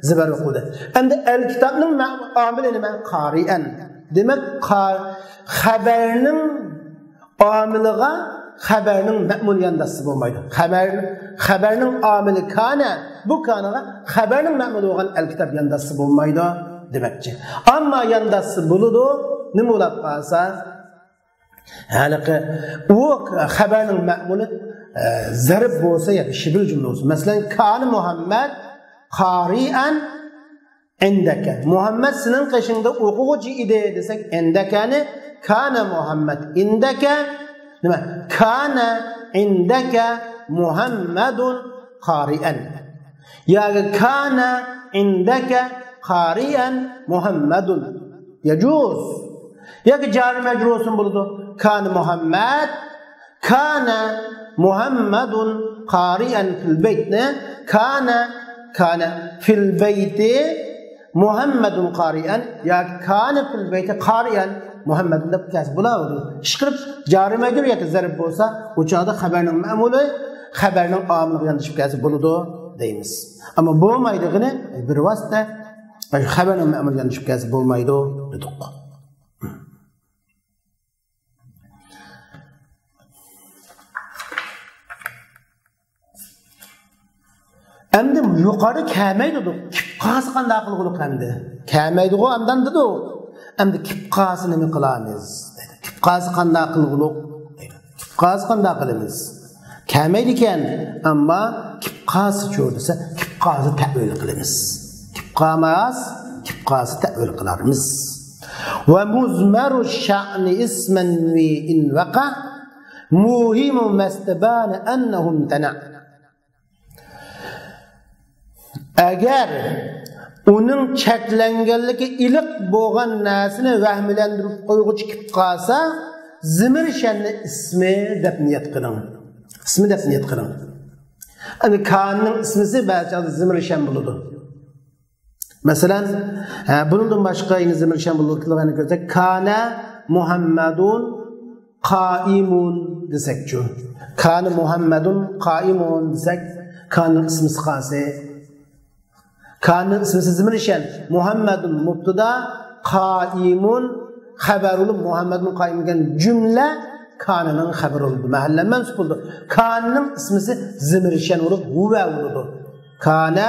زىبەر ئوقۇلدى. ئەمدى ئەل كىتابنىڭ مە-، ئامىلى نېمە؟ قارىئەن. دېمەك، قا-، خەبەرنىڭ ئامىلىغا خەبەرنىڭ مەمۇلى يانداشسا بولمايدۇ. خەبەر، خەبەرنىڭ ئامىلى كانە، بۇ كانىغا خەبەرنىڭ مەمۇلى بولغان ئەل كىتاب يانداشسا بولمايدۇ دېمەكچى. ئەمما يانداشسا بولىدۇ، نېمە بولۇپ قالسا، ھېلىقى ئۇ خەبەرنىڭ مەمۇلى، ئە، زەرب بولسا ياكى شىبىل جۈملە بولسا. مەسىلەن، كانە مۇھەممەد قارىئەن ئىندەكە. مۇھەممەد سېنىڭ قېشىڭدا ئوقۇغۇچى ئىدى دېسەك، ئىندەكەنى، كانە مۇھەممەد ئىندەكە. نېمە؟ كانە ئىندەكە مۇھەممەدۇن قارىئەن. ياكى كانە ئىندەكە قارىئەن مۇھەممەدۇن. يەجۇز. ياكى جارى مەجرۇرسىمۇ بولىدۇ. كانە مۇھەممەد، كانە مۇھەممەدۇن قارىئەن فىل بەيتنى، كانە، كانە فىل بەيتى مۇھەممەدۇن قارىئەن ياكى كانە فىل بەيتى قارىئەن مۇھەممەدۇن دەپ كەلسە بولىدۇ. ئىشقىلىپ جارى مەجرۇر ياكى زەرب بولسا، ئۇ چاغدا خەبەرنىڭ مەمۇلى خەبەرنىڭ ئامىلىغا ياندىشىپ كەلسە بولىدۇ دەيمىز. ئەمما بولمايدىغىنى بىر ۋاسىتە، خەبەرنىڭ مەمۇلىغا ياندىشىپ كەلسە بولمايدۇ دېدۇق. ئەمدى يۇقىرىدا كەلمەيدۇ دېدۇق. كېلىپ قالسا قانداق قىلغۇلۇق ئەمدى؟ كەلمەيدىغۇ ئاندىن دېدۇق. ئەمدى كېلىپ قالسا نېمە قىلىمىز؟ دېدى. كېلىپ قالسا قانداق قىلغۇلۇق؟ دېدى. كېلىپ قالسا قانداق قىلىمىز؟ كەلمەيدىكەن، ئەمما كېلىپ قالسىچۇ دېسە، كېلىپ قالسا تەئۋىل قىلىمىز. كېلىپ قالماس، كېلىپ قالسا تەئۋىل قىلارمىز. ومضمر الشأن اسما وإن وقع، موهم ما استبان أنه امتنع. ئەگەر ئۇنىڭ چەكلەنگەنلىكى ئېنىق بولغان نەرسىنى ۋەھىملەندۈرۈپ قويغۇچى كېلىپ قالسا، زىمىر شەننى ئىسمى دەپ نىيەت قىلىڭ. ئىسمى دەپ نىيەت قىلىڭ. ئەمدى كانىنىڭ ئىسمىسى بەزى چاغدا زىمىرشەن بولىدۇ. مەسىلەن، ھە، بۇنىڭدىن باشقا يەنە زىمىرشەن بولىدىغانلىقىنى كۆرسەك، كانە مۇھەممەدۇن قائىمۇن دېسەكچۇ؟ كانە مۇھەممەدۇن قائىمۇن دېسەك، كانىنىڭ ئىسمىسى قالسا. كانىنىڭ ئىسمىسى زىمىرشەن، مۇھەممەدۇن مۇبتىدا، قائىمۇن خەۋەر بولۇپ، مۇھەممەدۇن قائىمۇن دېگەن جۈملە كانىنىڭ خەۋىرى بولىدۇ. مەھەللە مەنسۇپ بولىدۇ. كانىنىڭ ئىسمىسى زىمىرشەن بولۇپ، ھۇۋە بولىدۇ. كانە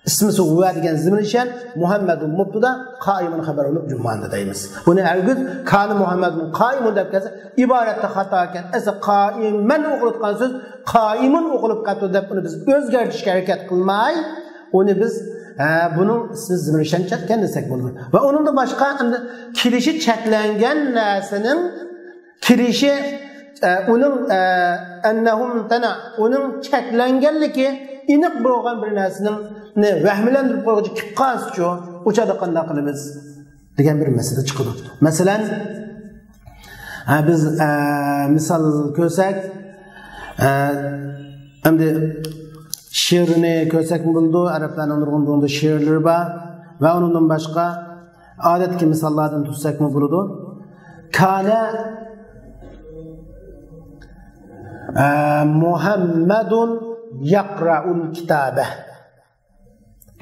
ئىسمىسى ھۇۋە دېگەن زىمىرشەن، مۇھەممەدۇن مۇبتىدا، قائىمۇن خەۋەر بولۇپ جۇملىدا دەيمىز. بۇنى ھەرگىز كانە مۇھەممەدۇن قائىمۇن دەپ كەلسە، ئىبارەتتە خاتا ئىكەن. ئەسلى قائىمەن ئوقۇلۇۋاتقان سۆز قائىمۇن ئوقۇلۇپ قاپتۇ دەپ ئۇنى بىز ئۆزگەرتىشكە ھەرىكەت قىلماي، ئۇنى بىز، ھە، بۇنىڭ ئىسمى زىمىرشەن ئىكەن دېسەك بولىدۇ. ۋە ئۇنىڭدىن باشقا ئەمدى كېلىشى چەكلەنگەن نەرسىنىڭ كېلىشى، ئە، ئۇنىڭ، ئە، ئەننەھۇ مۇمتەنە، ئۇنىڭ چەكلەنگەنلىكى ئېنىق بولغان بىر نەرسىنىڭ نى ۋەھىملەندۈرۈپ قويغۇچە كېلىپ قالسىچۇ، ئۇ چاغدا قانداق قىلىمىز دېگەن بىر مەسىلە چىقىدۇ. مەسىلەن، ھە، بىز، ئە، مىسال كۆرسەك، ئە، ئەمدى شېئىرنى كۆرسەكمۇ بولىدۇ، ئەرەبلەرنىڭ نۇرغۇن بۇنىڭدا شېئىرلىرى بار ۋە ئۇنىڭدىن باشقا ئادەتتىكى مىساللاردىن تۇتساقمۇ بولىدۇ. كانە، ئە، مۇھەممەدۇن يەقرەئۇل كىتابە.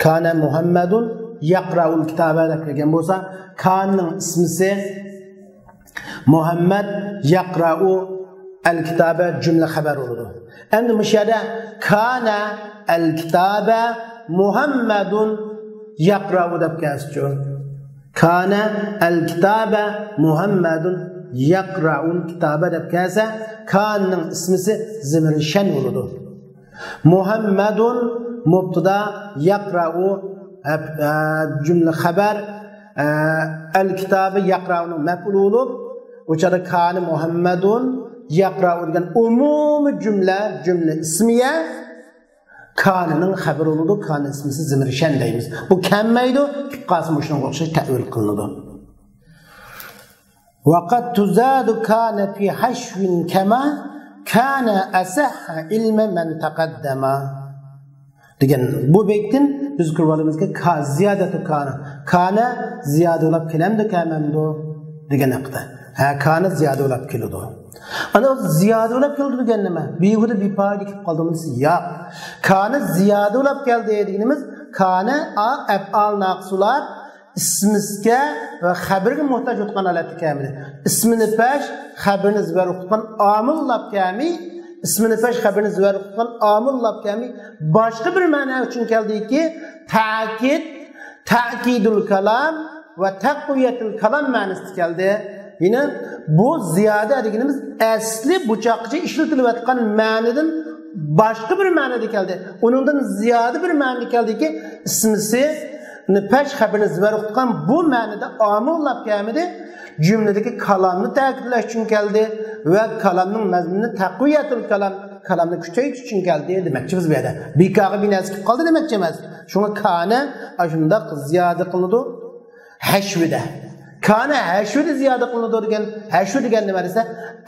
كانە مۇھەممەدۇن يەقرەئۇل كىتابە دەپ كەلگەن بولسا، كانىنىڭ ئىسمىسى مۇھەممەد يەقرەئۇ ئەل كىتابە جۈملە خەۋەر بولىدۇ. ئەمدى مۇشۇ يەردە كانە ئەل كىتابە مۇھەممەدۇن يەقرەئۇ دەپ كەلسىچۇ؟ كانە ئەل كىتابە مۇھەممەدۇن يەقرەئۇل كىتابە دەپ كەلسە، كانىنىڭ ئىسمىسى زىمىرشەن بولىدۇ. مۇھەممەدۇن مۇبتىدا، يەقرەئۇ، ئە، ئە، جۈملە خەۋەر، ئە، ئەل كىتابى يەقرەئۇنىڭ مەپئۇلى بولۇپ، ئۇ چاغدا كانە مۇھەممەدۇن يەقرەئۇ دېگەن ئومۇمىي جۈملە، جۈملە ئىسمىيە كانىنىڭ خەۋىرى بولىدۇ. كانە ئىسمىسى زىمىرشەن دەيمىز. بۇ كەلمەيدۇ، كېلىپ قالسا مۇشۇنىڭغا ئوخشاش تەئۋىل قىلىنىدۇ. وقد تزاد كان في حشو كما كان أصح علم من تقدم دېگەن بۇ بەيتتىن بىز كۆرۈۋالىمىزكى، كا-، زىيادەتۇ كانە. كانە زىيادە بولاپ كېلەمدۇ، كەلمەمدۇ دېگەن ھەقتە. ھە، كانە زىيادە بولاپ كېلىدۇ. ئانا زىيادە بولاپ كېلىدۇ دېگەن نېمە؟ بىھۇدە، بىپايدە كېلىپ قالدىمۇ دېسە، ياق. كانە زىيادە بولاپ كەلدى دېگىنىمىز، كانە ئا-، ئەپئال ناقىس بولاپ، ئىسمىسكە ۋە خەبىرگە موھتاج بولغان ھالەتتە كەلمىدى. ئىسمىنى پەش، خەبىرىنى زىبەر ئوقۇتقان ئامىل بولاپ كەلمەي، ئىسمىنى پەش، خەبىرىنى زىبەر ئوقۇتقان ئامىل بولاپ كەلمەي، باشقا بىر مەنە ئۈچۈن كەلدىكى، تەكىد، تەكىدۇل كالام ۋە تەقۋىيەتۇل كالام مەنىسىدە كەلدى. يەنى بۇ زىيادە دېگىنىمىز ئەسلى بۇ چاغقىچە ئىشلىتىلىۋاتقان مەنىدىن باشقا بىر مەنىدە كەلدى. ئۇنىڭدىن زىيادە بىر مەنىدە كەلدىكى، ئىسمىسى پەش، خەبىرىنى زىبەر ئوقۇتقان بۇ مەنىدە ئامىل بولاپ كەلمىدى. جۈملىدىكى كالامنى تەكىتلەش ئۈچۈن كەلدى ۋە كالامنىڭ مەزمۇنىنى تەقۋىيەتۇل كالام، كالامنى كۈچەيتىش ئۈچۈن كەلدى دېمەكچى بىز بۇ يەردە. بىكارغا بىر نەرسە كېلىپ قالدى دېمەكچى ئەمەس. شۇڭا كانە ئاشۇنداق زىيادە قىلىنىدۇ. ھەشۋىدە. كانە ھەشۋىدە زىيادە قىلىنىدۇ دېگەن، ھەشۋ دېگەن نېمە دېسە،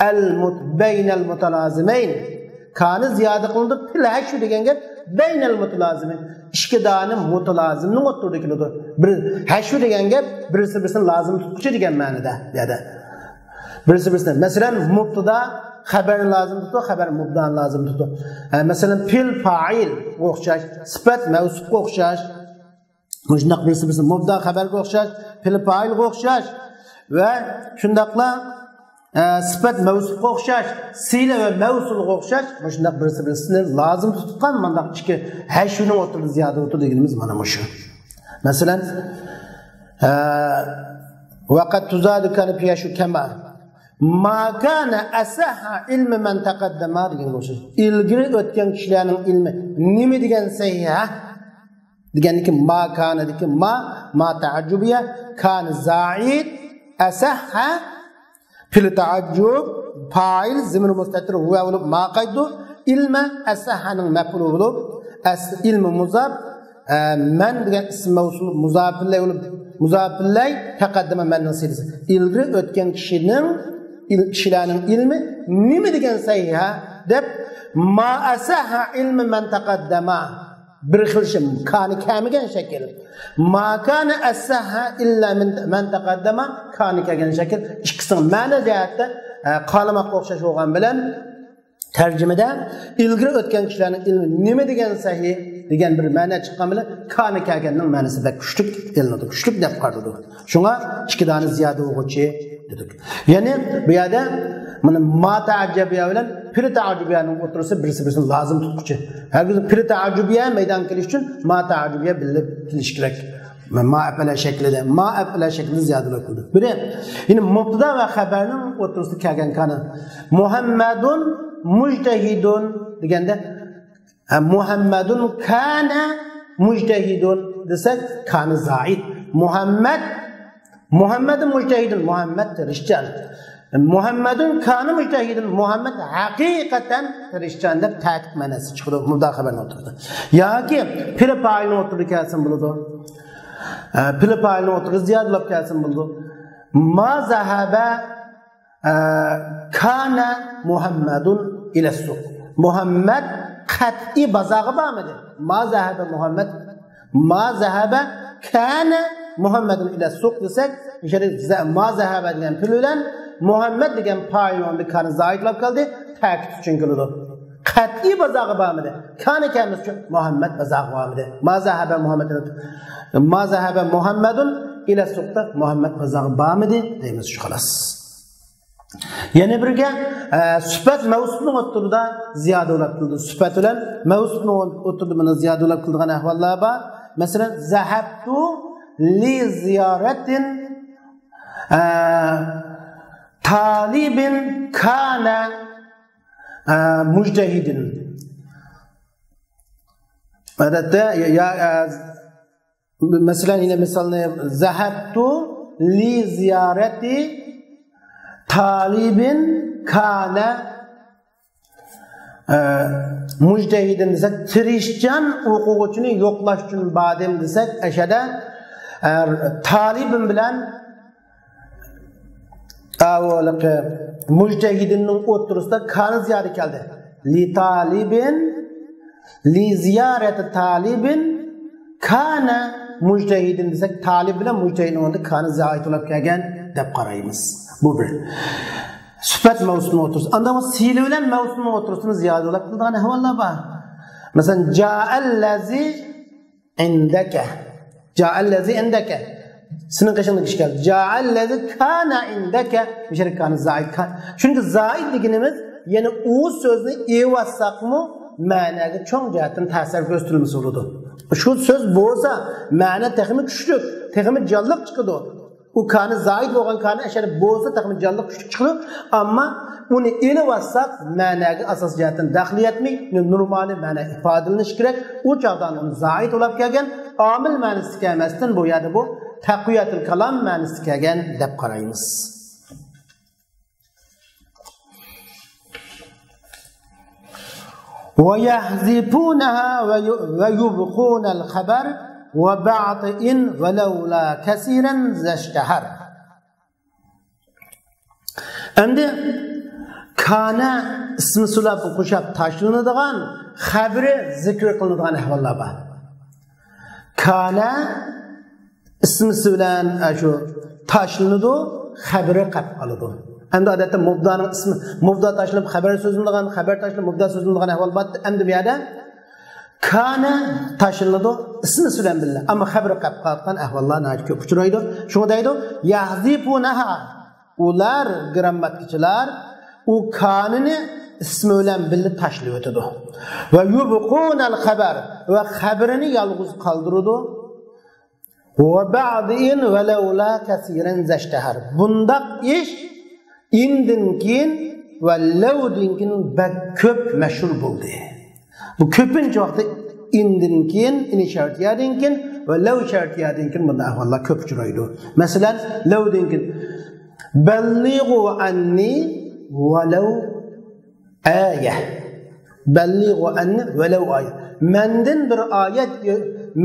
ئەل مۇت-، بەينەل مۇتالازىمەين. كانە زىيادە قىلىنىدۇ، پىل ھەشۋ دېگەن گەپ بەينەل مۇتالازىمەين. ئىككى دانە مۇتالازىمنىڭ ئوتتۇرىدا كېلىدۇ. بىر ھەشۋ دېگەن گەپ بىرسى بىرسىنى لازىم تۇتقۇچى دېگەن مەنىدە، يەدە. بىرسى بىرسىنى، مەسىلەن، مۇبتىدا خەبەرنى لازىم تۇتىدۇ، خەبەر مۇبتىدانى لازىم تۇتىدۇ. ھە، مەسىلەن، پېئىل پائىلغا ئوخشاش، سۈپەت مەۋسۇپقا ئوخشاش. مۇشۇنداق بىرسى بىرسى مۇبدا خەبەرگە ئوخشاش، پېئىل پائىلغا ئوخشاش ۋە شۇنداقلا، ئە، سۈپەت مەۋسۇپقا ئوخشاش، سىلە ۋە مەۋسۇلغا ئوخشاش، مۇشۇنداق بىرسى بىرسىنى لازىم تۇتقان مانداق ئىككى ھەشۋنىڭ ئوتتۇرىدا زىيادە ئوتتۇر دېگىنىمىز مانا مۇشۇ. مەسىلەن، ئە، ۋەقەد تۇزادۇ كانە پىيەشۇ كەما. ما كان أصح علم من تقدم دېگەن بولسا، ئىلگىرى ئۆتكەن كىشىلەرنىڭ ئىلمى نېمە دېگەن سەھىھە؟ دېگەندىكى ما كانىدىكى ما، ما تەئەججۇبىيە، كانە زائىد، ئەسەھھە، پېئىل تەئەججۇب، پائىل، زېمىر مۇستەتىر ھۇۋە بولۇپ ما قايتىدۇ، ئىلمە، ئەسەھھەنىڭ مەپئۇلى بولۇپ، ئەس-، ئىلمى مۇزاپ، ئە، مەن دېگەن ئىسىم مەۋسۇل مۇزاپىللەي بولۇپ، مۇزاپىللەي تەقەددىمە مەننىڭ سىلىسى. ئىلگىرى ئۆتكەن كىشىنىڭ، ئىل-، كىشىلەرنىڭ ئىلمى نېمە دېگەن سەھىھە دەپ ما أصح علم من تقدم. بىر خىل شەكىل. كان كەلمىگەن شەكىل. ما كان أصح إلا من، من تقدم. كان كەلگەن شەكىل. ئىككىسىنىڭ مەنە جەھەتتە، ئە، قالىماققا ئوخشاش بولغان بىلەن، تەرجىمىدە ئىلگىرى ئۆتكەن كىشىلەرنىڭ ئىلمى نېمە دېگەن سەھىھ دېگەن بىر مەنە چىققان بىلەن كان كەلگەننىڭ مەنىسى بەك كۈچلۈك ئېلىنىدۇ، كۈچلۈك دەپ قارىلىدۇ. شۇڭا ئىككى دانە زىيادە بولغۇچى دېدۇك. يەنى بۇ يەردە مانا ما تەئەججەبىيە بىلەن پىر تەئەججۇبىيەنىڭ ئوتتۇرىسى بىرسى بىرسىنى لازىم تۇتقۇچى. ھەرگىز پىر تەئەججۇبىيە مەيدانغا كېلىش ئۈچۈن ما تەئەججۇبىيە بىللە كېلىشى كېرەك. ما ئەپئەلە شەكلىدە، ما ئەپئەلە شەكلىدە زىيادىلەپ قىلدى. بىرى، يەنى مۇبتەدا ۋە خەبەرنىڭ ئوتتۇرىسىدا كەلگەن كان. مۇھەممەدۇن مۇجتەھىدۇن دېگەندە، ھە، مۇھەممەدۇن كانە مۇجتەھىدۇن دېسەك، كانى زائىد. مۇھەممەد، مۇھەممەدۇن مۇجتەھىدۇن، مۇھەممەد تىرىشچان. مۇھەممەدۇن كانە مۇجتەھىدۇن، مۇھەممەد ھەقىقەتەن تىرىشچان دەپ تەكىت مەنىسى چىقىدۇ مۇبتەدا خەبەرنىڭ ئوتتۇرىدا. ياكى پېئىل پائىلنىڭ ئوتتۇرىدا كەلسىمۇ بولىدۇ. ئە، پېئىل پائىلنىڭ ئوتتۇرىدا زىيادىلەپ كەلسىمۇ بولىدۇ. ما زەھەبە، ئە، كانە مۇھەممەدۇن ئىلەسسۇق. مۇھەممەد قەتئىي بازارغا بارمىدى. ما زەھەبە مۇھەممەد ما زەھەبە كانە مۇھەممەدۇن ئىلەسسۇق دېسەك، مۇشۇ يەردە زە-، ما زەھەبە دېگەن پېئىل بىلەن مۇھەممەد دېگەن پائىل ئورنىدا كانى زائىد بولۇپ قالدى، تەكىت ئۈچۈن كېلىدۇ. قەتئىي بازارغا بارمىدى. كانە كەلمىسى ئۈچۈن مۇھەممەد بازارغا بارمىدى. ما زەھەبە مۇھەممەد، ما زەھەبە مۇھەممەدۇن ئىلەسسۇقتا مۇھەممەد بازارغا بارمىدى دەيمىز شۇ خالاس. يەنە بىرگە، ئە، سۈپەت مەۋسۇپنىڭ ئوتتۇرىدا زىيادە بولۇپ قىلىدۇ. سۈپەت بىلەن مەۋسۇپنىڭ ئوتتۇرىدا مانا زىيادە بولۇپ قىلىدىغان ئەھۋاللار بار. مەسىلەن، زەھەبتۇ لى زىيارەتى، ئە، تالىبى كانە، ئە، مۇجتەھىدى. ئادەتتە، يا، يا، ئە، مەسىلەن، يەنە مىسالنى، زەھەبتۇ لى زىيارەتى تالىبى كانە، ئە، مۇجتەھىدى دېسەك، تىرىشچان ئوقۇغۇچىنى يوقلاش ئۈچۈن باردىم دېسەك، ئەشەدە، ئە، تالىبى بىلەن ئاۋۇ ھېلىقى مۇجتەھىدىنىڭ ئوتتۇرىسىدا كانى زىيادە كەلدى. لى تالىبى، لى زىيارەتى تالىبى كانە مۇجتەھىدى دېسەك، تالىب بىلەن مۇجتەھىدنىڭ ئورنىدا كانى زائىد بولۇپ كەلگەن دەپ قارايمىز. بۇ بىر. سۈپەت مەۋسۇپنىڭ ئوتتۇرىسى. ئاندىن سىلە بىلەن مەۋسۇپنىڭ ئوتتۇرىسىنى زىيادە بولۇپ قىلىدىغان ئەھۋاللار بار. مەسىلەن، جائەللەزى ئىندەكە. جائەللەزى ئىندەكە. سېنىڭ قېشىڭدىكى ئىش كەلدى. جائەللەزى كانە ئىندەكە. مۇشۇ يەردە كانە زائىد كان. چۈنكى زائىد دېگىنىمىز، يەنى ئۇ سۆزنى ئېلىۋاتساقمۇ، مەنەگە چوڭ جەھەتتىن تەسىر كۆرسىتىلمىسە بولىدۇ. شۇ سۆز بولسا، مەنە تېخىمۇ كۈچلۈك، تېخىمۇ جانلىق چىقىدۇ. ئۇ كانى زائىد بولغان كانى ئەشەدە بولسا تېخىمۇ جانلىق كۈچلۈك چىقىدۇ. ئەمما ئۇنى ئېلىۋاتساق، مەنەگە ئاساسىي جەھەتتىن دەخلى يەتمەي، نورمالىي مەنە ئىپادىلىنىشى كېرەك. ئۇ چاغدا ئۇنى زائىد بولۇپ كەلگەن، ئامىل مەنىسىدە كەلمەستىن، بۇ يەردە بۇ تەقۋىيەتۇل كالام مەنىسىدە كەلگەن دەپ قارايمىز. ويحذفونها وي-، ويبقون الخبر وبعض إن ولولا كثيرا ذا اشتهر. ئەمدى كانە ئىسمى بىلەن قوشۇپ تاشلىنىدىغان، خەبىرى زىكىر قىلىنىدىغان ئەھۋاللار بار. كانە ئىسمى بىلەن، ئە، شۇ تاشلىنىدۇ، خەبىرى قېلىپ قالىدۇ. ئەمدى ئادەتتە مۇبتادانىڭ ئىسمى، مۇبتادا تاشلىنىپ خەبەر سۆزلىنىدىغان، خەبەر تاشلىنىپ مۇبتادا سۆزلىنىدىغان ئەھۋال بار. ئەمدى بۇ يەردە كانە تاشلىنىدۇ، ئىسمى بىلەن بىللە. ئەمما خەبىرى قېلىپ قالىدىغان ئەھۋاللار ناھايىتى كۆپ ئۇچرايدۇ. شۇڭا دەيدۇ، يەھزىپۇنەھا. ئۇلار، گىرامماتىكىچىلار، ئۇ كانىنى ئىسمى بىلەن بىللە تاشلىۋېتىدۇ. ۋە يۇبقۇنەل خەبەر، ۋە خەبىرىنى يالغۇز قالدۇرىدۇ. ۋە بەئدىن ۋەلەۋلا كەسىرەن زەشتەھەر. بۇنداق ئىش ئىندىن كېيىن ۋە لەۋدىن كېيىن بەك كۆپ مەشھۇر بولدى. بۇ كۆپىنچە ۋاقىتتا ئىندىن كېيىن، ئىن شەرتىيەدىن كېيىن ۋە لەۋ شەرتىيەدىن كېيىن بۇنداق ئەھۋاللار كۆپ ئۇچرايدۇ. مەسىلەن، لەۋدىن كېيىن، بەللىغۇ ئەننى ۋەلەۋ ئايە. بەللىغۇ ئەننى ۋەلەۋ ئايە. مەندىن بىر ئايەت،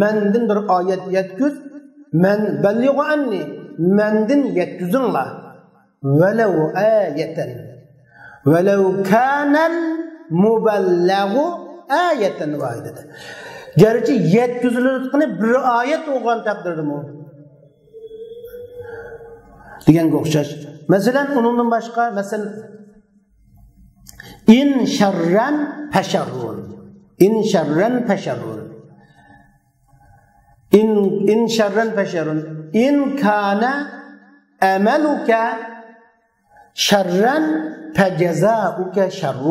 مەندىن بىر ئايەت يەتكۈز. مەن، بەللىغۇ ئەننى، مەندىن يەتكۈزۈڭلار. ۋەلەۋ ئايەتەن. ۋەلەۋ كانەل مبلغ آية واحدة. گەرچە يەتكۈزۈلۈۋاتقىنى بىر ئايەت بولغان تەقدىردىمۇ دېگەنگە ئوخشاش. مەسىلەن، ئۇنىڭدىن باشقا، مەسىلەن، إن شرا فشر. إن شرا فشر. إن، إن شرا فشر. إن كان عملك شرا فجزاؤك شر.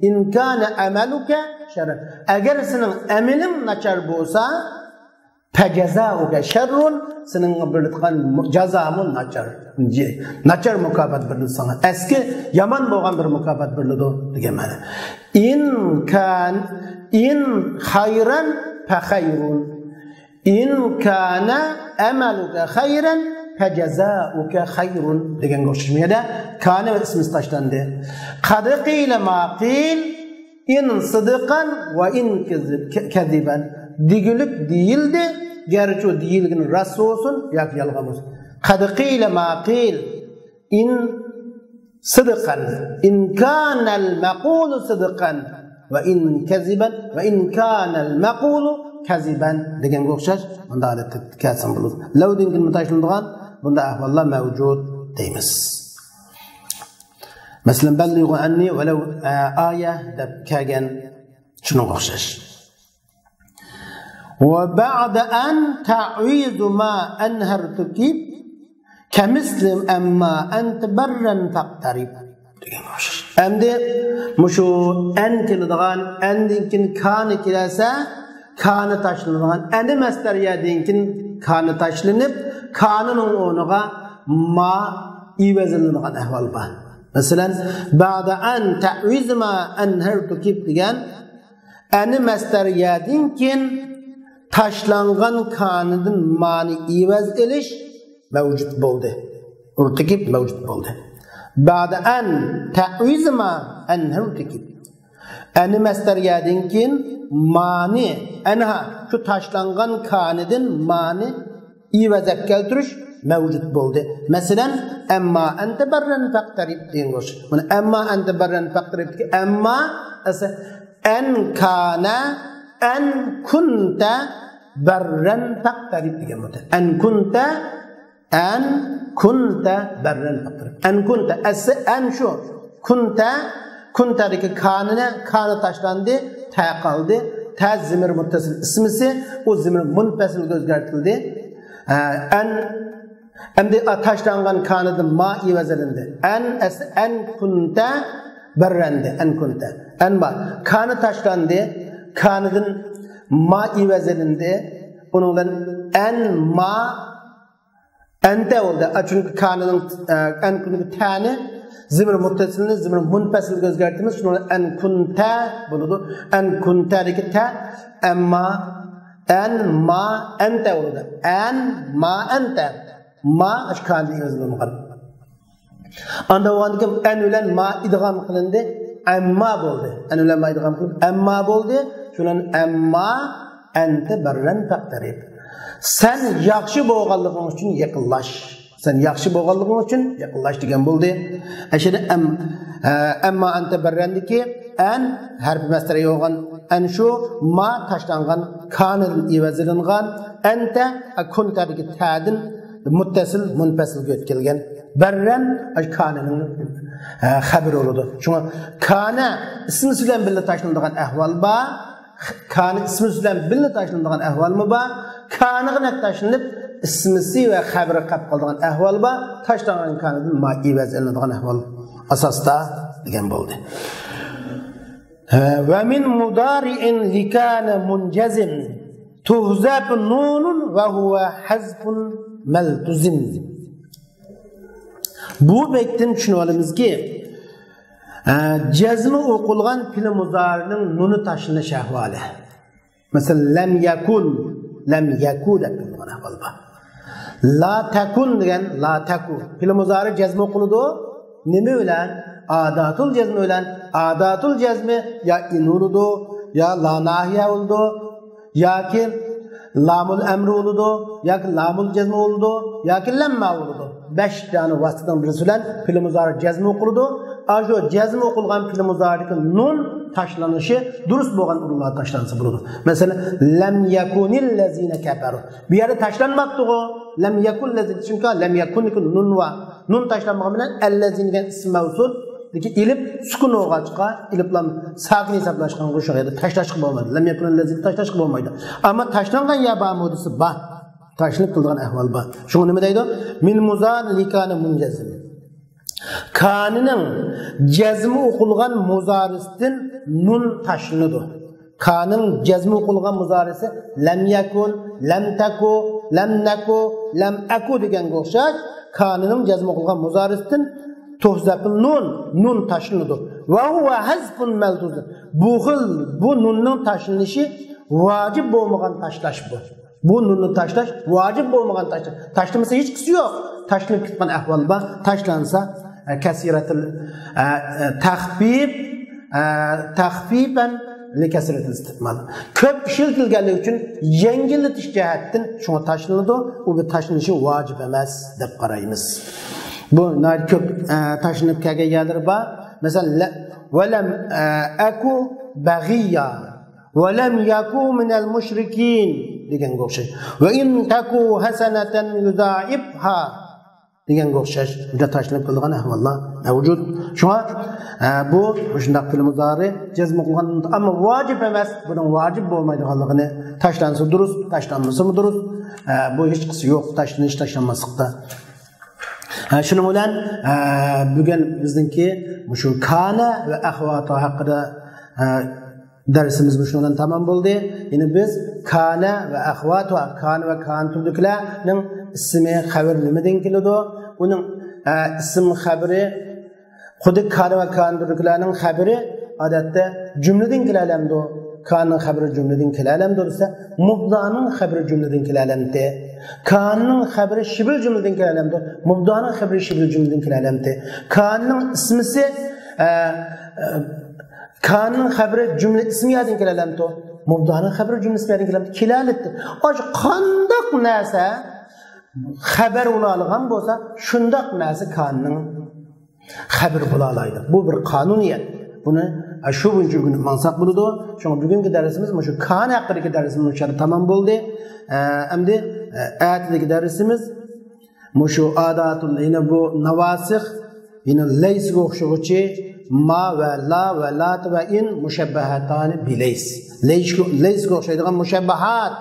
إن كان عملك شرا. ئەگەر سېنىڭ ئەمىلىڭ ناچار بولسا، فجزاؤك شر، سېنىڭ بېرىدىغان جازامۇ ناچار. ناچار مۇكاپات بېرىلىدۇ ساڭا. ئەسكى يامان بولغان بىر مۇكاپات بېرىلىدۇ دېگەن مەنە. إن كان، إن خيرا فخير. إن كان عملك خيرا فجزاؤك خير دېگەنگە ئوخشاش. بۇ يەردە كان ۋە ئىسمىسى تاشلاندى. قد قيل ما قيل إن صدقا وإن كذب-، ك-، كذبا. دېگۈلۈك دېيىلدى، گەرچە ئۇ دېيىلگىنى راست بولسۇن ياكى يالغان بولسۇن. قد قيل ما قيل إن صدقا، إن كان المقول صدقا، وإن كذبا، وإن كان المقول كذبا دېگەنگە ئوخشاش. بۇنداق ھالەتتە كەلسىمۇ بولىدۇ. لەۋدىن كېيىن تاشلىنىدىغان بۇنداق ئەھۋاللار مەۋجۇت دەيمىز. مەسىلەن، بلغوا عني ولو، ئە، آية دەپ كەلگەن شۇنىڭغا ئوخشاش. وبعد أن تعويض ما أنهرت كيف كمثل أما أنت برا فاقترب دېگەن ئوخشاش. ئەمدى مۇشۇ ئەن كېلىدىغان، ئەندىن كېيىن كانى كېلەسە، كانى تاشلىنىدىغان، ئەنى مەستەر يەدىن كېيىن كانى تاشلىنىپ، كانىنىڭ ئورنىغا ما ئېۋەزلىنىدىغان ئەھۋال بار. مەسىلەن، بعد أن تعويض ما أنهرت كيف دېگەن ئەنى مەستەر يەدىن كېيىن تاشلانغان كانىدىن مانى ئېۋەز ئېلىش مەۋجۇت بولدى. ئۇرتىكىپ مەۋجۇت بولدى. بعد أن تعويض ما أنهرت كيف. ئەنى مەستەر يەدىن كېيىن مانى، ئەنھا، شۇ تاشلانغان كانىدىن مانى ئېۋەز ئەپ كەلتۈرۈش مەۋجۇت بولدى. مەسىلەن، أما أنت برا فاقترب دېگەن ئوخشاش. مانا أما أنت برا فاقترب دىكى أما، ئەسلى أن كان، أن كنت برا فاقترب دېگەن بولدى. أن كنت، أن كنت برا فاقترب. أن كنت، ئەسلى ئەن شۇ. كنت، كنتدىكى كانىنى، كانى تاشلاندى، تە قالدى. تە زىمىر مۇتتەسىل ئىسمىسى، ئۇ زىمىر مۇنپەسىلگە ئۆزگەرتىلدى. ئە، ئەن، ئەمدى تاشلانغان كانىدىن ما ئېۋەزلىندى. ئەن، ئەسلى ئەن كۇنتە بەررەندى، ئەن كۇنتە. ئەن ما. كانى تاشلاندى، كانىدىن ما ئېۋەزلىندى. ئۇنىڭ بىلەن ئەن ما ئەنتە بولدى. ئا، چۈنكى كانىنىڭ، ئە، ئەن كۇنتە تەنى زىمىر مۇتتەسىلنى زىمىر مۇنپەسىلگە ئۆزگەرتىمىز. شۇنىڭ بىلەن ئەن كۇنتە بولىدۇ. ئەن كۇنتەدىكى تە، ئەمما، ئەن ما ئەنتە بولىدۇ. ئەن ما ئەنتە. ما ئاشۇ كانىدىن ئېۋەزلەنگەن. ئاندا بولغاندىكىن ئەن بىلەن ما ئىدغام قىلىندى. ئەمما بولدى. ئەن بىلەن ما ئىدغام قىلىپ ئەمما بولدى. شۇنىڭ ئەمما ئەنتە بەررەن فەقتەرىب. سەن ياخشى بولغانلىقىڭ ئۈچۈن يېقىنلاش. سەن ياخشى بولغانلىقىڭ ئۈچۈن يېقىنلاش دېگەن بولدى. ئەشەدە ئەم-، ئە، ئەمما ئەنتە بەررەندىكى ئەن ھەرپى مەستەر بولغان ئەن شۇ ما تاشلانغان كانىدىن ئېۋەزلىنغان ئەنتە، ئە، كۇنتەدىكى تەدىن مۇتتەسىل مۇنپەسىلگە ئۆتكەلگەن. بەررەن، ئاشۇ كانىنىڭ، ئە، خەبىرى بولىدۇ. شۇڭا كانە ئىسمىسى بىلەن بىللە تاشلىنىدىغان ئەھۋال بار. كانە ئىسمىسى بىلەن بىللە تاشلىنىدىغان ئەھۋالمۇ بار. كانىغا نەق تاشلىنىپ، ئىسمىسى ۋە خەبىرى قاپ قالىدىغان ئەھۋال بار. تاشلانغان كانىدىن ما ئېۋەز ئېلىنىدىغان ئەھۋال ئاساستا دېگەن بولدى. ھە، ومن مضارع لكان منجزم تحذف نون وهو حذف ملتزم. بۇ بەيتتىن چۈشىنىۋالىمىزكى، ئە، جەزمە ئوقۇلغان پېئىل مۇزارىنىڭ نۇنى تاشلىنىش ئەھۋالى. مەسىلەن، لەم يەكۇن، لەم يەكۇ دەپ تۇرىدىغان ئەھۋال بار. لا تەكۇن دېگەن، لا تەكۇ. پېئىل مۇزارى جەزمە ئوقۇلىدۇ. نېمە بىلەن؟ ئاداتۇل جەزمە بىلەن. ئاداتۇل جەزمە يا ئىن بولىدۇ، يا لا ناھىيە بولىدۇ، ياكى لامۇل ئەمرى بولىدۇ، ياكى لامۇل جەزمە بولىدۇ، ياكى لەمما بولىدۇ. بەش دانە ۋاسىتىنىڭ بىرسى بىلەن پېئىل مۇزارى جەزمە ئوقۇلىدۇ. ئاشۇ جەزمە ئوقۇلغان پېئىل مۇزارىدىكى نۇن تاشلىنىشى دۇرۇس بولغان ئورۇنلاردا تاشلانسا بولىدۇ. مەسىلەن، لەم يەكۇنىللەزىنە كەپەرۇ. بۇ يەردە تاشلانماپتىغۇ. لەم يەكۇنلەزىنە، چۈنكى لەم يەكۇندىكى نۇن ۋار. نۇن تاشلانمىغان بىلەن ئەللەزىنە دېگەن ئىسىم مەۋسۇل، لېكىن ئېلىپ سۈكۈن بولغاچقا، ئېلىپلام ساكىن ھېسابلاشقانغا شۇ يەردە تاشلاشقا بولمايدۇ. لەم يەكۇنلەزىنە تاشلاشقا بولمايدۇ. ئەمما تاشلانغان يەر بارمۇ دېسە، بار. تاشلىنىپ تۇرىدىغان ئەھۋال بار. شۇڭا نېمە دەيدۇ؟ مىن مۇزارىلى كانە مۇنجەزىم. كانىنىڭ جەزمى ئوقۇلغان مۇزارىسىدىن نۇن تاشلىنىدۇ. كانىنىڭ جەزمى ئوقۇلغان مۇزارىسى لەم يەكۇن، لەم تەكۇ، لەم نەكۇ، لەم ئەكۇ دېگەنگە ئوخشاش، كانىنىڭ جەزمى ئوقۇلغان مۇزارىسىدىن تۇھزەپۇن نۇن، نۇن تاشلىنىدۇ. ۋە ھۇۋە ھەزفۇن مەلزۇم. بۇ خىل، بۇ نۇننىڭ تاشلىنىشى ۋاجىپ بولمىغان تاشلاش بۇ. بۇ نۇننى تاشلاش ۋاجىپ بولمىغان تاشلاش. تاشلىمىسا ھېچقىسى يوق. تاشلىنىپ كەتكەن ئەھۋال بار. تاشلانسا، ئە، كەسىرەتىل، ئە، ئە، تەخپىپ، ئە، تەخپىپەن لىكەسرەتىل ئىستىئمال. كۆپ ئىشلىتىلگەنلىكى ئۈچۈن يەڭگىللىتىش جەھەتتىن شۇڭا تاشلىنىدۇ. ئۇ بىر تاشلىنىشى ۋاجىپ ئەمەس دەپ قارايمىز. بۇ ناھايىتى كۆپ، ئە، تاشلىنىپ كەلگەن يەرلىرى بار. مەسىلەن، لە-، ۋەلەم، ئە، ئەكۇ بەغىييا. ۋەلەم يەكۇ مىنەل مۇشرىكىن دېگەنگە ئوخشاش. ۋە ئىن تەكۇ ھەسەنەتەن يۇزائىبھا دېگەنگە ئوخشاش. بۇنداق تاشلىنىپ قېلىدىغان ئەھۋاللار مەۋجۇت. شۇڭا، ئە، بۇ مۇشۇنداق پېئىل مۇزارى جەزم قىلغان، ئەمما ۋاجىپ ئەمەس، بۇنىڭ ۋاجىپ بولمايدىغانلىقىنى، تاشلانسا دۇرۇس، تاشلانمىسىمۇ دۇرۇس. ئە، بۇ ھېچقىسى يوق، تاشلىنىش، تاشلانماسلىقتا. ئە، شۇنىڭ بىلەن، ئە، بۈگۈن بىزنىڭكى مۇشۇ كانە ۋە ئەخۋاتۇ ھەققىدە، ئە، دەرسىمىز مۇشۇنىڭ بىلەن تامام بولدى. يەنى بىز كانە ۋە ئەخۋاتۇ، كانە ۋە كانە تۈرىدىكىلەرنىڭ ئىسمى، خەۋىرى نېمىدىن كېلىدۇ؟ ئۇنىڭ، ئە، ئىسىم خەۋىرى، خۇددى كانە ۋە كانە تۈرىدىكىلەرنىڭ خەۋىرى ئادەتتە جۈملىدىن كېلەلەمدۇ؟ كانىنىڭ خەۋىرى جۈملىدىن كېلەلەمدۇ دېسە، مۇبتەدانىڭ خەۋىرى جۈملىدىن كېلەلەمتى؟ كانىنىڭ خەۋىرى شىبىل جۈملىدىن كېلەلەمدۇ؟ مۇبتەدانىڭ خەۋىرى شىبىل جۈملىدىن كېلەلەمتى؟ كانىنىڭ ئىسمىسى، ئە، ئە، كانىنىڭ خەۋىرى جۈملە ئىسمىيەدىن كېلەلەمتۇ؟ مۇبتەدانىڭ خەۋىرى جۈملە ئىسمىيەدىن كېلەلەمتۇ؟ كېلەلەمتى. ئاشۇ قانداق نەرسە خەۋەر بولالىغان بولسا، شۇنداق نەرسە كانىنىڭ خەۋىرى بولالايدۇ. بۇ بىر قانۇنىيەت. بۇنى، ئە، شۇ بويىچە ئۆگىنىپ ماڭساق بولىدۇ. شۇڭا بۈگۈنكى دەرسىمىز مۇشۇ كانە ھەققىدىكى دەرسىمىز مۇشۇ يەردە تامام بولدى. ئە، ئەمدى، ئە، ئەتىدىكى دەرسىمىز مۇشۇ ئاداتۇل، يەنى بۇ ناۋاسىخ، يەنى لەيسىگە ئوخشىغۇچى ما ۋە لا ۋە لات ۋە ئىن مۇشەببەھاتانى بىلەيس. لەيسكە، لەيسىگە ئوخشايدىغان مۇشەببەھات.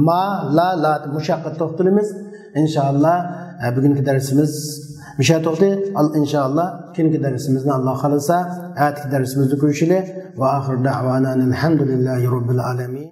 ما، لا، لات مۇشۇ ھەققىدە توختىلىمىز. ئىنشائاللا، ئە، بۈگۈنكى دەرسىمىز مۇشۇ يەردە توختىدى. ئال-، ئىنشائاللا، كېيىنكى دەرسىمىزنى ئاللا خالىسا، ئەتىكى دەرسىمىزدە كۆرۈشىلى. ۋە ئاخىر دەئۋانا ئەنىل ھەمدۇلىللاھى رەببىل ئالەمىن.